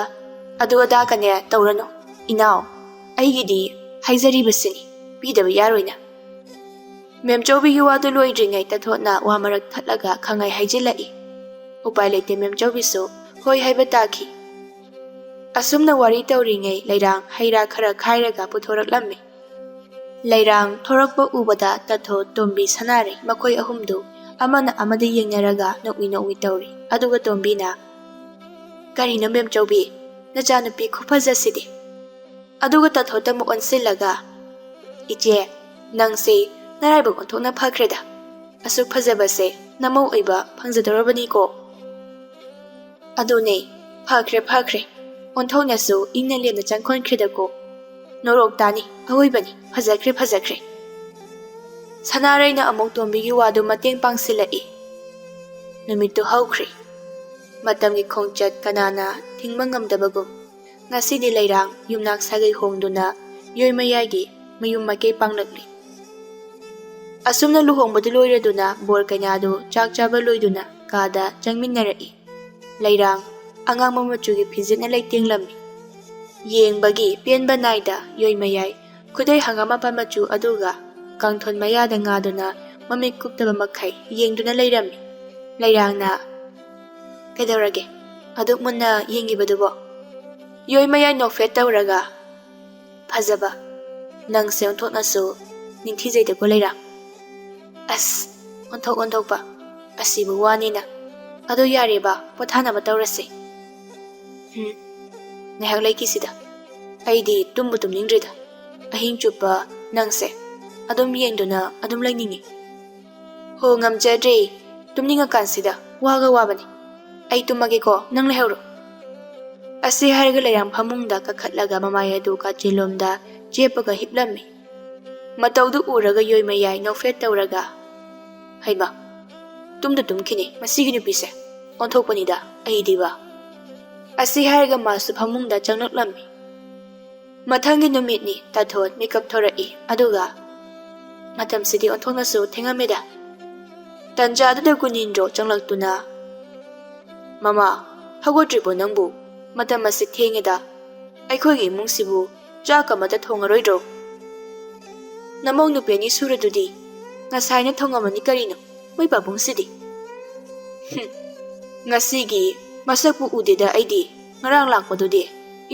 ꯑꯗꯨ ꯑꯗꯥꯒꯅꯦ ꯇꯧꯔꯅꯨ ꯏꯅꯥꯎ, ꯑꯩꯒꯤꯗꯤ ꯍꯥꯏꯖꯔꯤꯕꯁꯤꯅꯤ, ꯄꯤꯗꯕ ꯌꯥꯔꯣꯏꯅ"꯫ ꯃꯦꯝꯆꯧꯕꯤꯒꯤ ꯋꯥꯗꯨ ꯂꯣꯏꯗ꯭ꯔꯤꯉꯩ ꯇꯥꯊꯣꯠꯅ ꯋꯥ ꯃꯔꯛ ꯊꯠꯂꯒ ꯈꯪꯍꯥꯏ ꯍꯥꯏꯖꯤꯜꯂꯛꯏ꯫ ꯎꯄꯥꯏ ꯂꯩꯇꯦ, ꯃꯦꯝꯆꯧꯕꯤꯁꯨ ꯍꯣꯏ ꯍꯥꯏꯕ ꯇꯥꯈꯤ꯫ ꯑꯁꯨꯝꯅ ꯋꯥꯔꯤ ꯇꯧꯔꯤꯉꯩ ꯂꯩꯔꯥꯡ ꯍꯩ ꯔꯥ ꯈꯔ ꯈꯥꯏꯔꯒ ꯄꯨꯊꯣꯔꯛꯂꯝꯃꯤ꯫ ꯂꯩꯔꯥꯡ ꯊꯣꯔꯛꯄ ꯎꯕꯗ ꯇꯥꯊꯣꯠ, ꯇꯣꯝꯕꯤ, ꯁꯅꯥꯔꯩ ꯃꯈꯣꯏ ꯑꯍꯨꯝꯗꯨ ꯑꯃꯅ ꯑꯃꯗ ꯌꯦꯡꯅꯔꯒ ꯅꯣꯛꯃꯤ ꯅꯣꯛꯃꯤ ꯇꯧꯔꯤ꯫ ꯑꯗꯨꯒ ꯇꯣꯝꯕꯤꯅ, "ꯀꯔꯤꯅꯣ ꯃꯦꯝꯆꯧꯕꯤ, ꯅꯆꯥꯅꯨꯄꯤ ꯈꯨꯐꯖꯁꯤꯗꯤ?" ꯑꯗꯨꯒ ꯇꯥꯊꯣꯠꯇ ꯑꯃꯨꯛ ꯑꯣꯟꯁꯤꯜꯂꯒ, "ꯏꯆꯦ, ꯅꯪꯁꯦ ꯅꯔꯥꯏꯕꯛ ꯑꯣꯟꯊꯣꯛꯅ ꯐꯈ꯭ꯔꯦꯗ꯫ ꯑꯁꯨꯛ ꯐꯖꯕꯁꯦ ꯅꯃꯧ ꯑꯣꯏꯕ ꯐꯪꯖꯗꯧꯔꯕꯅꯤꯀꯣ"꯫ "ꯑꯗꯨꯅꯦ, ꯐꯈ꯭ꯔꯦ, ꯐꯈ꯭ꯔꯦ꯫ ꯑꯣꯟꯊꯣꯛꯅꯁꯨ ꯏꯪꯅ ꯂꯦꯝꯅ ꯆꯪꯈꯣꯟꯈ꯭ꯔꯦꯗꯀꯣ꯫ ꯅꯣꯔꯣꯛ ꯇꯥꯅꯤ, ꯑꯋꯣꯏꯕꯅꯤ, ꯐꯖꯈ꯭ꯔꯦ, ꯐꯖꯈ꯭ꯔꯦ"꯫ ꯁꯅꯥꯔꯩꯅ ꯑꯃꯨꯛ ꯇꯣꯝꯕꯤꯒꯤ ꯋꯥꯗꯨ ꯃꯇꯦꯡ ꯄꯥꯡꯁꯤꯜꯂꯛꯏ꯫ ꯅꯨꯃꯤꯠꯇꯨ ꯍꯧꯈ꯭ꯔꯦ꯫ ꯃꯇꯝꯒꯤ ꯈꯣꯡꯆꯠ ꯀꯅꯥꯅ ꯊꯤꯡꯕ ꯉꯝꯗꯕꯒꯨꯝ, ꯉꯁꯤꯗꯤ ꯂꯩꯔꯥꯡ ꯌꯨꯝꯅꯥꯛ ꯁꯥꯒꯩ ꯍꯣꯡꯗꯨꯅ ꯌꯣꯏ ꯃꯌꯥꯏꯒꯤ ꯃꯌꯨꯝ ꯃꯥꯏꯀꯩ ꯄꯥꯡꯂꯛꯂꯤ꯫ ꯑꯁꯨꯝꯅ ꯂꯨꯍꯣꯡꯕꯗꯨ ꯂꯣꯏꯔꯗꯨꯅ ꯕꯣꯔ ꯀꯩꯅꯥꯗꯨ ꯆꯥꯛ ꯆꯥꯕ ꯂꯣꯏꯗꯨꯅ ꯀꯥꯗ ꯆꯪꯃꯤꯟꯅꯔꯛꯏ꯫ ꯂꯩꯔꯥꯡ ꯑꯉꯥꯡꯕ ꯃꯆꯨꯒꯤ ꯐꯤꯖꯦꯠꯅ ꯂꯩꯇꯦꯡꯂꯝꯃꯤ꯫ ꯌꯦꯡꯕꯒꯤ ꯄꯦꯟꯕ ꯅꯥꯏꯗ ꯌꯣꯏ ꯃꯌꯥꯏ ꯈꯨꯗꯩ ꯍꯪꯒꯥꯝ ꯃꯄꯥꯟ ꯃꯆꯨ ꯑꯗꯨꯒ ꯀꯥꯡꯊꯣꯟ ꯃꯌꯥꯗ ꯉꯥꯗꯨꯅ ꯃꯃꯤꯠ ꯀꯨꯞꯇꯕ ꯃꯈꯩ ꯌꯦꯡꯗꯨꯅ ꯂꯩꯔꯝꯃꯤ꯫ ꯂꯩꯔꯥꯡꯅ, "ꯀꯩꯗꯧꯔꯒꯦ ꯑꯗꯨꯛ ꯃꯨꯟꯅ ꯌꯦꯡꯉꯤꯕꯗꯨꯕꯣ?" ꯌꯣꯏ ꯃꯌꯥꯏ ꯅꯣꯛꯐꯦꯠ ꯇꯧꯔꯒ, "ꯐꯖꯕ, ꯅꯪꯁꯦ ꯑꯣꯟꯊꯣꯛꯅꯁꯨ ꯅꯤꯡꯊꯤꯖꯩꯗꯀꯣ ꯂꯩꯔꯥꯡ꯫ ꯑꯁ, ꯑꯣꯟꯊꯣꯛ ꯑꯣꯟꯊꯣꯛꯄ, ꯑꯁꯤꯕꯨ ꯋꯥꯅꯤꯅ꯫ ꯑꯗꯨ ꯌꯥꯔꯦꯕ, ꯄꯣꯊꯥꯅꯕ ꯇꯧꯔꯁꯦ꯫ ꯎꯝ, ꯉꯥꯏꯍꯥꯛ ꯂꯩꯈꯤꯁꯤꯗ꯫ ꯑꯩꯗꯤ ꯇꯨꯝꯕꯨ ꯇꯨꯝꯅꯤꯡꯗ꯭ꯔꯤꯗ꯫ ꯑꯍꯤꯡ ꯆꯨꯞꯄ ꯅꯪꯁꯦ ꯑꯗꯨꯝ ꯌꯦꯡꯗꯨꯅ ꯑꯗꯨꯝ ꯂꯩꯅꯤꯡꯉꯤ꯫ ꯍꯣ, ꯉꯝꯖꯗ꯭ꯔꯦ꯫ ꯇꯨꯝꯅꯤꯡꯉꯀꯥꯟꯁꯤꯗ ꯋꯥꯒ ꯋꯥꯕꯅꯤ꯫ ꯑꯩ ꯇꯨꯝꯃꯒꯦꯀꯣ, ꯅꯪ ꯂꯩꯍꯧꯔꯣ"꯫ ꯑꯁꯤ ꯍꯥꯏꯔꯒ ꯂꯩꯔꯥꯡ ꯐꯃꯨꯡꯗ ꯀꯥꯈꯠꯂꯒ ꯃꯃꯥꯏ ꯑꯗꯨ ꯀꯥꯆꯤꯟꯂꯣꯝꯗ ꯆꯦꯞꯄꯒ ꯍꯤꯞꯂꯝꯃꯤ꯫ ꯃꯇꯧꯗꯨ ꯎꯔꯒ ꯌꯣꯏ ꯃꯌꯥꯏ ꯅꯣꯛꯐꯦꯠ ꯇꯧꯔꯒ, "ꯍꯩꯃ, ꯇꯨꯝꯗ ꯇꯨꯝꯈꯤꯅꯤ ꯃꯁꯤꯒꯤ ꯅꯨꯄꯤꯁꯦ꯫ ꯑꯣꯟꯊꯣꯛꯄꯅꯤꯗ ꯑꯩꯗꯤꯕ"꯫ ꯑꯁꯤ ꯍꯥꯏꯔꯒ ꯃꯥꯁꯨ ꯐꯃꯨꯡꯗ ꯆꯪꯂꯛꯂꯝꯃꯤ꯫ ꯃꯊꯪꯒꯤ ꯅꯨꯃꯤꯠꯅꯤ꯫ ꯇꯥꯊꯣꯠ ꯃꯤꯀꯞ ꯊꯣꯔꯛꯏ꯫ ꯑꯗꯨꯒ ꯃꯇꯝꯁꯤꯗꯤ ꯑꯣꯟꯊꯣꯛꯅꯁꯨ ꯊꯦꯡꯉꯝꯃꯦꯗ꯫ ꯇꯟꯖꯥꯗꯨꯗ ꯒꯨꯅꯤꯟꯗ꯭ꯔꯣ ꯆꯪꯂꯛꯇꯨꯅ, "ꯃꯃꯥ, ꯍꯧꯒꯠꯇ꯭ꯔꯤꯕꯣ ꯅꯪꯕꯨ? ꯃꯇꯝ ꯑꯁꯤ ꯊꯦꯡꯉꯦꯗ꯫ ꯑꯩꯈꯣꯏꯒꯤ ꯏꯃꯨꯡꯁꯤꯕꯨ ꯆꯥꯛ ꯑꯃꯠꯇ ꯊꯣꯡꯉꯔꯣꯏꯗ꯭ꯔꯣ? ꯅꯃꯧ ꯅꯨꯄꯤ ꯑꯅꯤ ꯁꯨꯔꯗꯨꯗꯤ ꯉꯁꯥꯏꯅ ꯊꯣꯡꯉꯝꯃꯅꯤ ꯀꯔꯤꯅꯣ, ꯃꯣꯏ ꯄꯥꯕꯨꯡꯁꯤꯗꯤ꯫ ꯍꯨꯝ, ꯉꯁꯤꯒꯤ ꯃꯁꯛꯄꯨ ꯎꯗꯦꯗ ꯑꯩꯗꯤ, ꯉꯔꯥꯡ ꯂꯥꯛꯄꯗꯨꯗꯤ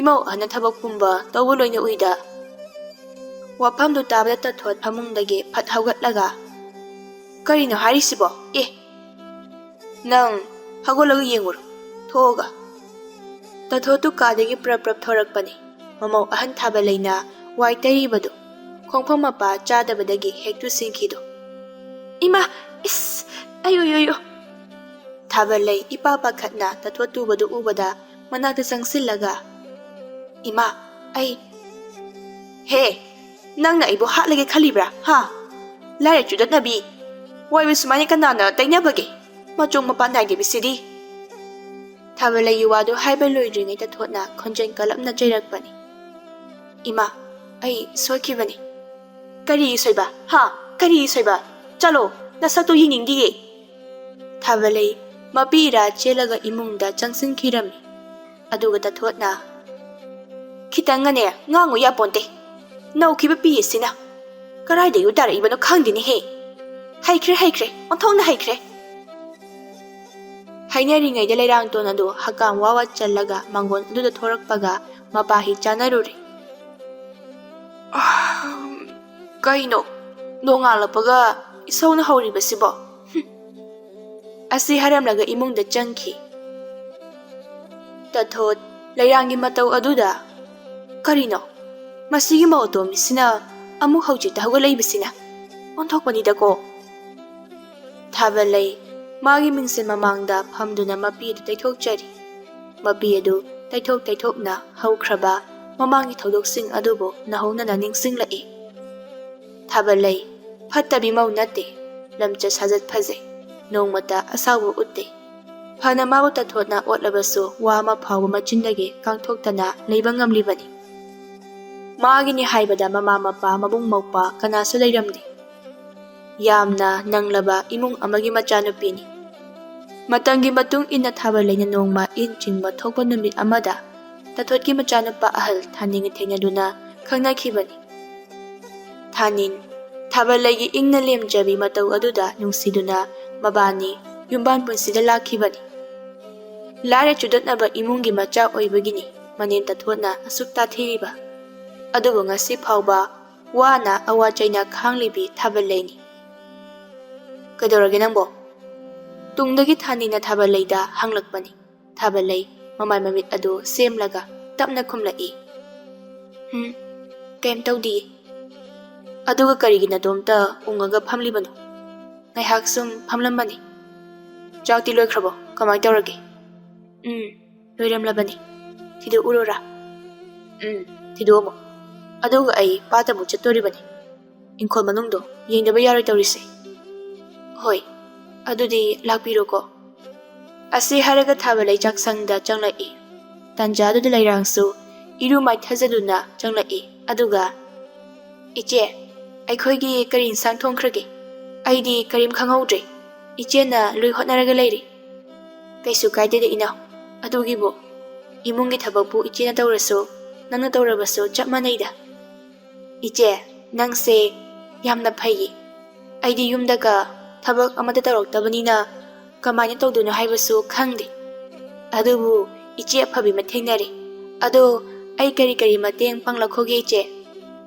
ꯏꯃꯧ ꯑꯍꯟꯅ ꯊꯕꯛ ꯄꯨꯝꯕ ꯇꯧꯕ ꯂꯣꯏꯅ ꯎꯏꯗ꯫" ꯋꯥꯐꯝꯗꯨ ꯇꯥꯕꯗ ꯇꯊꯣꯠ ꯐꯃꯨꯡꯗꯒꯤ ꯐꯠ ꯍꯧꯒꯠꯂꯒ, "ꯀꯔꯤꯅꯣ ꯍꯥꯏꯔꯤꯁꯤꯕꯣ? ꯑꯦ, ꯅꯪ ꯍꯧꯒꯠꯂꯒ ꯌꯦꯡꯉꯨꯔꯣ, ꯊꯣꯛꯑꯒ꯫" ꯇꯊꯣꯠꯇꯨ ꯀꯥꯗꯒꯤ ꯄ꯭ꯔꯞ ꯄ꯭ꯔꯞ ꯊꯣꯔꯛꯄꯅꯤ꯫ ꯃꯃꯧ ꯑꯍꯟ ꯊꯥꯕꯂꯩꯅ ꯋꯥꯏ ꯇꯩꯔꯤꯕꯗꯨ ꯈꯣꯡꯐꯝ ꯃꯄꯥ ꯆꯥꯗꯕꯗꯒꯤ ꯍꯦꯛ ꯇꯨꯁꯤꯟꯈꯤꯗꯨ꯫ "ꯏꯃꯥ! ꯏꯁ! ꯑꯌꯣ, ꯌꯣ, ꯌꯣ!" ꯊꯥꯕꯂꯩ ꯏꯄꯥ ꯄꯥꯈꯠꯅ ꯇꯊꯣꯠ ꯇꯨꯕꯗꯨ ꯎꯕꯗ ꯃꯅꯥꯛꯇ ꯆꯪꯁꯤꯜꯂꯒ, "ꯏꯃꯥ, ꯑꯩ..." "ꯍꯦ, ꯅꯪꯅ ꯑꯩꯕꯨ ꯍꯥꯠꯂꯒꯦ ꯈꯜꯂꯤꯕ꯭ꯔꯥ, ꯍꯥ? ꯂꯥꯏꯔ ꯆꯨꯗꯠꯅꯕꯤ! ꯋꯥꯏꯕ ꯁꯨꯃꯥꯏꯅ ꯀꯅꯥꯅ ꯇꯩꯅꯕꯒꯦ? ꯃꯆꯣꯡ ꯃꯄꯥꯟ ꯅꯥꯏꯗꯕꯤꯁꯤꯗꯤ!" ꯊꯥꯕꯂꯩꯒꯤ ꯋꯥꯗꯨ ꯍꯥꯏꯕ ꯂꯣꯏꯗ꯭ꯔꯤꯉꯩ ꯇꯊꯣꯠꯅ ꯈꯣꯟꯖꯦꯜ ꯀꯜꯂꯞꯅ ꯆꯩꯔꯛꯄꯅꯤ꯫ "ꯏꯃꯥ, ꯑꯩ ꯁꯣꯏꯈꯤꯕꯅꯤ꯫" "ꯀꯔꯤ ꯁꯣꯏꯕ? ꯍꯥ? ꯀꯔꯤ ꯁꯣꯏꯕ? ꯆꯠꯂꯣ, ꯅꯁꯛꯇꯨ ꯌꯦꯡꯅꯤꯡꯗꯤꯌꯦ꯫" ꯊꯥꯕꯂꯩ ꯃꯄꯤ ꯏꯔꯥ ꯆꯦꯜꯂꯒ ꯏꯃꯨꯡꯗ ꯆꯪꯁꯤꯟꯈꯤꯔꯝꯃꯤ꯫ ꯑꯗꯨꯒ ꯇꯊꯣꯠꯅ, "ꯈꯤꯇꯪꯒꯅꯦ ꯉꯥꯡꯉꯨ ꯌꯥꯄꯣꯟꯇꯦ꯫ ꯅꯧꯈꯤꯕ ꯄꯤ ꯑꯁꯤꯅ ꯀꯔꯥꯏꯗꯒꯤ ꯇꯥꯔꯛꯏꯕꯅꯣ ꯈꯪꯗꯦꯅꯦꯍꯦ꯫ ꯍꯩꯈ꯭ꯔꯦ, ꯍꯩꯈ꯭ꯔꯦ, ꯑꯣꯟꯊꯣꯛꯅ ꯍꯩꯈ꯭ꯔꯦ꯫" ꯍꯥꯏꯅꯔꯤꯉꯩꯗ ꯂꯩꯔꯥꯡꯇꯣꯟ ꯑꯗꯨ ꯍꯀꯥꯝ ꯋꯥ ꯋꯥ ꯆꯜꯂꯒ ꯃꯥꯡꯒꯣꯟ ꯑꯗꯨꯗ ꯊꯣꯔꯛꯄꯒ ꯃꯄꯥ ꯍꯤ ꯆꯥꯅꯔꯨꯔꯦ꯫ "ꯑꯍꯝ, ꯀꯩꯅꯣ, ꯅꯣꯡꯉꯥꯜꯂꯛꯄꯒ ꯏꯁꯧꯅ ꯍꯧꯔꯤꯕꯁꯤꯕꯣ?" ꯍꯨꯝ꯫ ꯑꯁꯤ ꯍꯥꯏꯔꯝꯂꯒ ꯏꯃꯨꯡꯗ ꯆꯪꯈꯤ꯫ ꯇꯊꯣꯠ ꯂꯩꯔꯥꯡꯒꯤ ꯃꯇꯧ ꯑꯗꯨꯗ, "ꯀꯔꯤꯅꯣ? ꯃꯁꯤꯒꯤ ꯃꯧ ꯑꯇꯣꯝꯕꯤꯁꯤꯅ ꯑꯃꯨꯛ ꯍꯧꯖꯤꯛꯇ ꯍꯧꯒꯠꯂꯛꯏꯕꯁꯤꯅ? ꯑꯣꯟꯊꯣꯛꯄꯅꯤꯗꯀꯣ!" ꯊꯥꯕꯂꯩ ꯃꯥꯒꯤ ꯃꯤꯡꯁꯦꯜ ꯃꯃꯥꯡꯗ ꯐꯝꯗꯨꯅ ꯃꯄꯤ ꯑꯗꯨ ꯇꯩꯊꯣꯛꯆꯔꯤ꯫ ꯃꯄꯤ ꯑꯗꯨ ꯇꯩꯊꯣꯛ ꯇꯩꯊꯣꯛꯅ ꯍꯧꯈ꯭ꯔꯕ ꯃꯃꯥꯡꯒꯤ ꯊꯧꯗꯣꯛꯁꯤꯡ ꯑꯗꯨꯕꯨ ꯅꯧꯍꯧꯅꯅ ꯅꯤꯡꯁꯤꯡꯂꯛꯏ꯫ ꯊꯥꯕꯂꯩ ꯐꯠꯇꯕꯤ ꯃꯧ ꯅꯠꯇꯦ, ꯂꯝꯆꯠ ꯁꯥꯖꯠ ꯐꯖꯩ, ꯅꯣꯡꯃꯇ ꯑꯁꯥꯎꯕ ꯎꯠꯇꯦ꯫ ꯐꯅ ꯃꯥꯕꯨ ꯇꯊꯣꯠꯅ ꯑꯣꯠꯂꯕꯁꯨ ꯋꯥ ꯑꯃ ꯐꯥꯎꯕ ꯃꯆꯤꯟꯗꯒꯤ ꯀꯥꯡꯊꯣꯛꯇꯅ ꯂꯩꯕ ꯉꯝꯂꯤꯕꯅꯤ꯫ ꯃꯥꯒꯤꯅꯤ ꯍꯥꯏꯕꯗ ꯃꯃꯥ ꯃꯄꯥ ꯃꯕꯨꯡ ꯃꯧꯄ꯭ꯋꯥ ꯀꯅꯥꯁꯨ ꯂꯩꯔꯝꯗꯦ꯫ ꯌꯥꯝꯅ ꯅꯪꯂꯕ ꯏꯃꯨꯡ ꯑꯃꯒꯤ ꯃꯆꯥꯅꯨꯄꯤꯅꯤ꯫ ꯃꯇꯝꯒꯤ ꯃꯇꯨꯡ ꯏꯟꯅ ꯊꯥꯕꯂꯩꯅ ꯅꯣꯡꯃ ꯏꯟ ꯆꯤꯡꯕ ꯊꯣꯛꯄ ꯅꯨꯃꯤꯠ ꯑꯃꯗ ꯇꯥꯊꯣꯠꯀꯤ ꯃꯆꯥꯅꯨꯄꯥ ꯑꯍꯜ ꯊꯥꯅꯤꯟꯒ ꯊꯦꯡꯅꯗꯨꯅ ꯈꯪꯅꯈꯤꯕꯅꯤ꯫ ꯊꯥꯅꯤꯟ, ꯊꯥꯕꯂꯩꯒꯤ ꯏꯪꯅ ꯂꯦꯝꯖꯕꯤ ꯃꯇꯧ ꯑꯗꯨꯗ ꯅꯨꯡꯁꯤꯗꯨꯅ ꯃꯕꯥꯅꯤ ꯌꯨꯝꯕꯥꯟ ꯄꯨꯟꯁꯤꯗ ꯂꯥꯛꯈꯤꯕꯅꯤ꯫ ꯂꯥꯏꯔ ꯆꯨꯗꯠꯅꯕ ꯏꯃꯨꯡꯒꯤ ꯃꯆꯥ ꯑꯣꯏꯕꯒꯤꯅꯤ ꯃꯅꯦꯝ ꯇꯥꯊꯣꯠꯅ ꯑꯁꯨꯛ ꯇꯥꯊꯤꯔꯤꯕ꯫ ꯑꯗꯨꯕꯨ ꯉꯁꯤ ꯐꯥꯎꯕ ꯋꯥꯅ ꯑꯋꯥ ꯆꯩꯅ ꯈꯥꯡꯂꯤꯕꯤ ꯊꯥꯕꯂꯩꯅꯤ꯫ "ꯀꯩꯗꯧꯔꯒꯦ ꯅꯪꯕꯣ?" ꯇꯨꯡꯗꯒꯤ ꯊꯥꯅꯤꯟꯅ ꯊꯥꯕꯂꯩꯗ ꯍꯪꯂꯛꯄꯅꯤ꯫ ꯊꯥꯕꯂꯩ ꯃꯃꯥꯏ ꯃꯃꯤꯠ ꯑꯗꯨ ꯁꯦꯝꯂꯒ ꯇꯞꯅ ꯈꯨꯝꯂꯛꯏ, "ꯍꯨꯝ, ꯀꯩꯝ ꯇꯧꯗꯤꯌꯦ꯫" "ꯑꯗꯨꯒ ꯀꯔꯤꯒꯤ ꯅꯇꯣꯝꯇ ꯎꯪꯉꯒ ꯐꯝꯂꯤꯕꯅꯣ?" "ꯉꯥꯏꯍꯥꯛ ꯁꯨꯝ ꯐꯝꯂꯝꯕꯅꯤ꯫" "ꯆꯥꯛꯇꯤ ꯂꯣꯏꯈ꯭ꯔꯕꯣ? ꯀꯃꯥꯏ ꯇꯧꯔꯒꯦ?" "ꯎꯝ, ꯂꯣꯏꯔꯝꯂꯕꯅꯤ꯫ ꯊꯤꯗꯣꯛꯎꯔꯣꯔꯥ?" "ꯎꯝ, ꯊꯤꯗꯣꯛꯑꯝꯃꯣ꯫ ꯑꯗꯨꯒ ꯑꯩ ꯄꯥꯠꯇ ꯑꯃꯨꯛ ꯆꯠꯇꯣꯔꯤꯕꯅꯤ꯫ ꯏꯪꯈꯣꯜ ꯃꯅꯨꯡꯗꯣ ꯌꯦꯡꯗꯕ ꯌꯥꯔꯣꯏ ꯇꯧꯔꯤꯁꯦ꯫" "ꯍꯣꯏ, ꯑꯗꯨꯗꯤ ꯂꯥꯛꯄꯤꯔꯣꯀꯣ꯫" ꯑꯁꯤ ꯍꯥꯏꯔꯒ ꯊꯥꯕꯂꯩ ꯆꯥꯛꯁꯪꯗ ꯆꯪꯂꯛꯏ꯫ ꯇꯥꯟꯖꯥꯗꯨꯗ ꯂꯩꯔꯥꯡꯁꯨ ꯏꯔꯨ ꯃꯥꯏꯊꯖꯗꯨꯅ ꯆꯪꯂꯛꯏ꯫ ꯑꯗꯨꯒ, "ꯏꯆꯦ, ꯑꯩꯈꯣꯏꯒꯤ ꯀꯔꯤ ꯏꯟꯁꯥꯡ ꯊꯣꯡꯈ꯭ꯔꯒꯦ? ꯑꯩꯗꯤ ꯀꯔꯤꯝ ꯈꯪꯍꯧꯗ꯭ꯔꯦ꯫ ꯏꯆꯦꯅ ꯂꯣꯏ ꯍꯣꯠꯅꯔꯒ ꯂꯩꯔꯦ꯫" "ꯀꯩꯁꯨ ꯀꯥꯏꯗꯦꯗ ꯏꯅꯥꯎ, ꯑꯗꯨꯒꯤꯕꯨ ꯏꯃꯨꯡꯒꯤ ꯊꯕꯛꯄꯨ ꯏꯆꯦꯅ ꯇꯧꯔꯁꯨ ꯅꯪꯅ ꯇꯧꯔꯕꯁꯨ ꯆꯞ ꯃꯥꯟꯅꯩꯗ꯫" "ꯏꯆꯦ, ꯅꯪꯁꯦ ꯌꯥꯝꯅ ꯐꯩꯌꯦ꯫ ꯑꯩꯗꯤ ꯌꯨꯝꯗꯒ ꯊꯕꯛ ꯑꯃꯠꯇ ꯇꯧꯔꯛꯇꯕꯅꯤꯅ ꯀꯃꯥꯏꯅ ꯇꯧꯗꯣꯏꯅꯣ ꯍꯥꯏꯕꯁꯨ ꯈꯪꯗꯦ꯫ ꯑꯗꯨꯕꯨ ꯏꯆꯦ ꯑꯐꯕꯤ ꯑꯃ ꯊꯦꯡꯅꯔꯦ꯫ ꯑꯗꯣ ꯑꯩ ꯀꯔꯤ ꯀꯔꯤ ꯃꯇꯦꯡ ꯄꯥꯡꯂꯛꯈꯣꯒꯦ ꯏꯆꯦ?"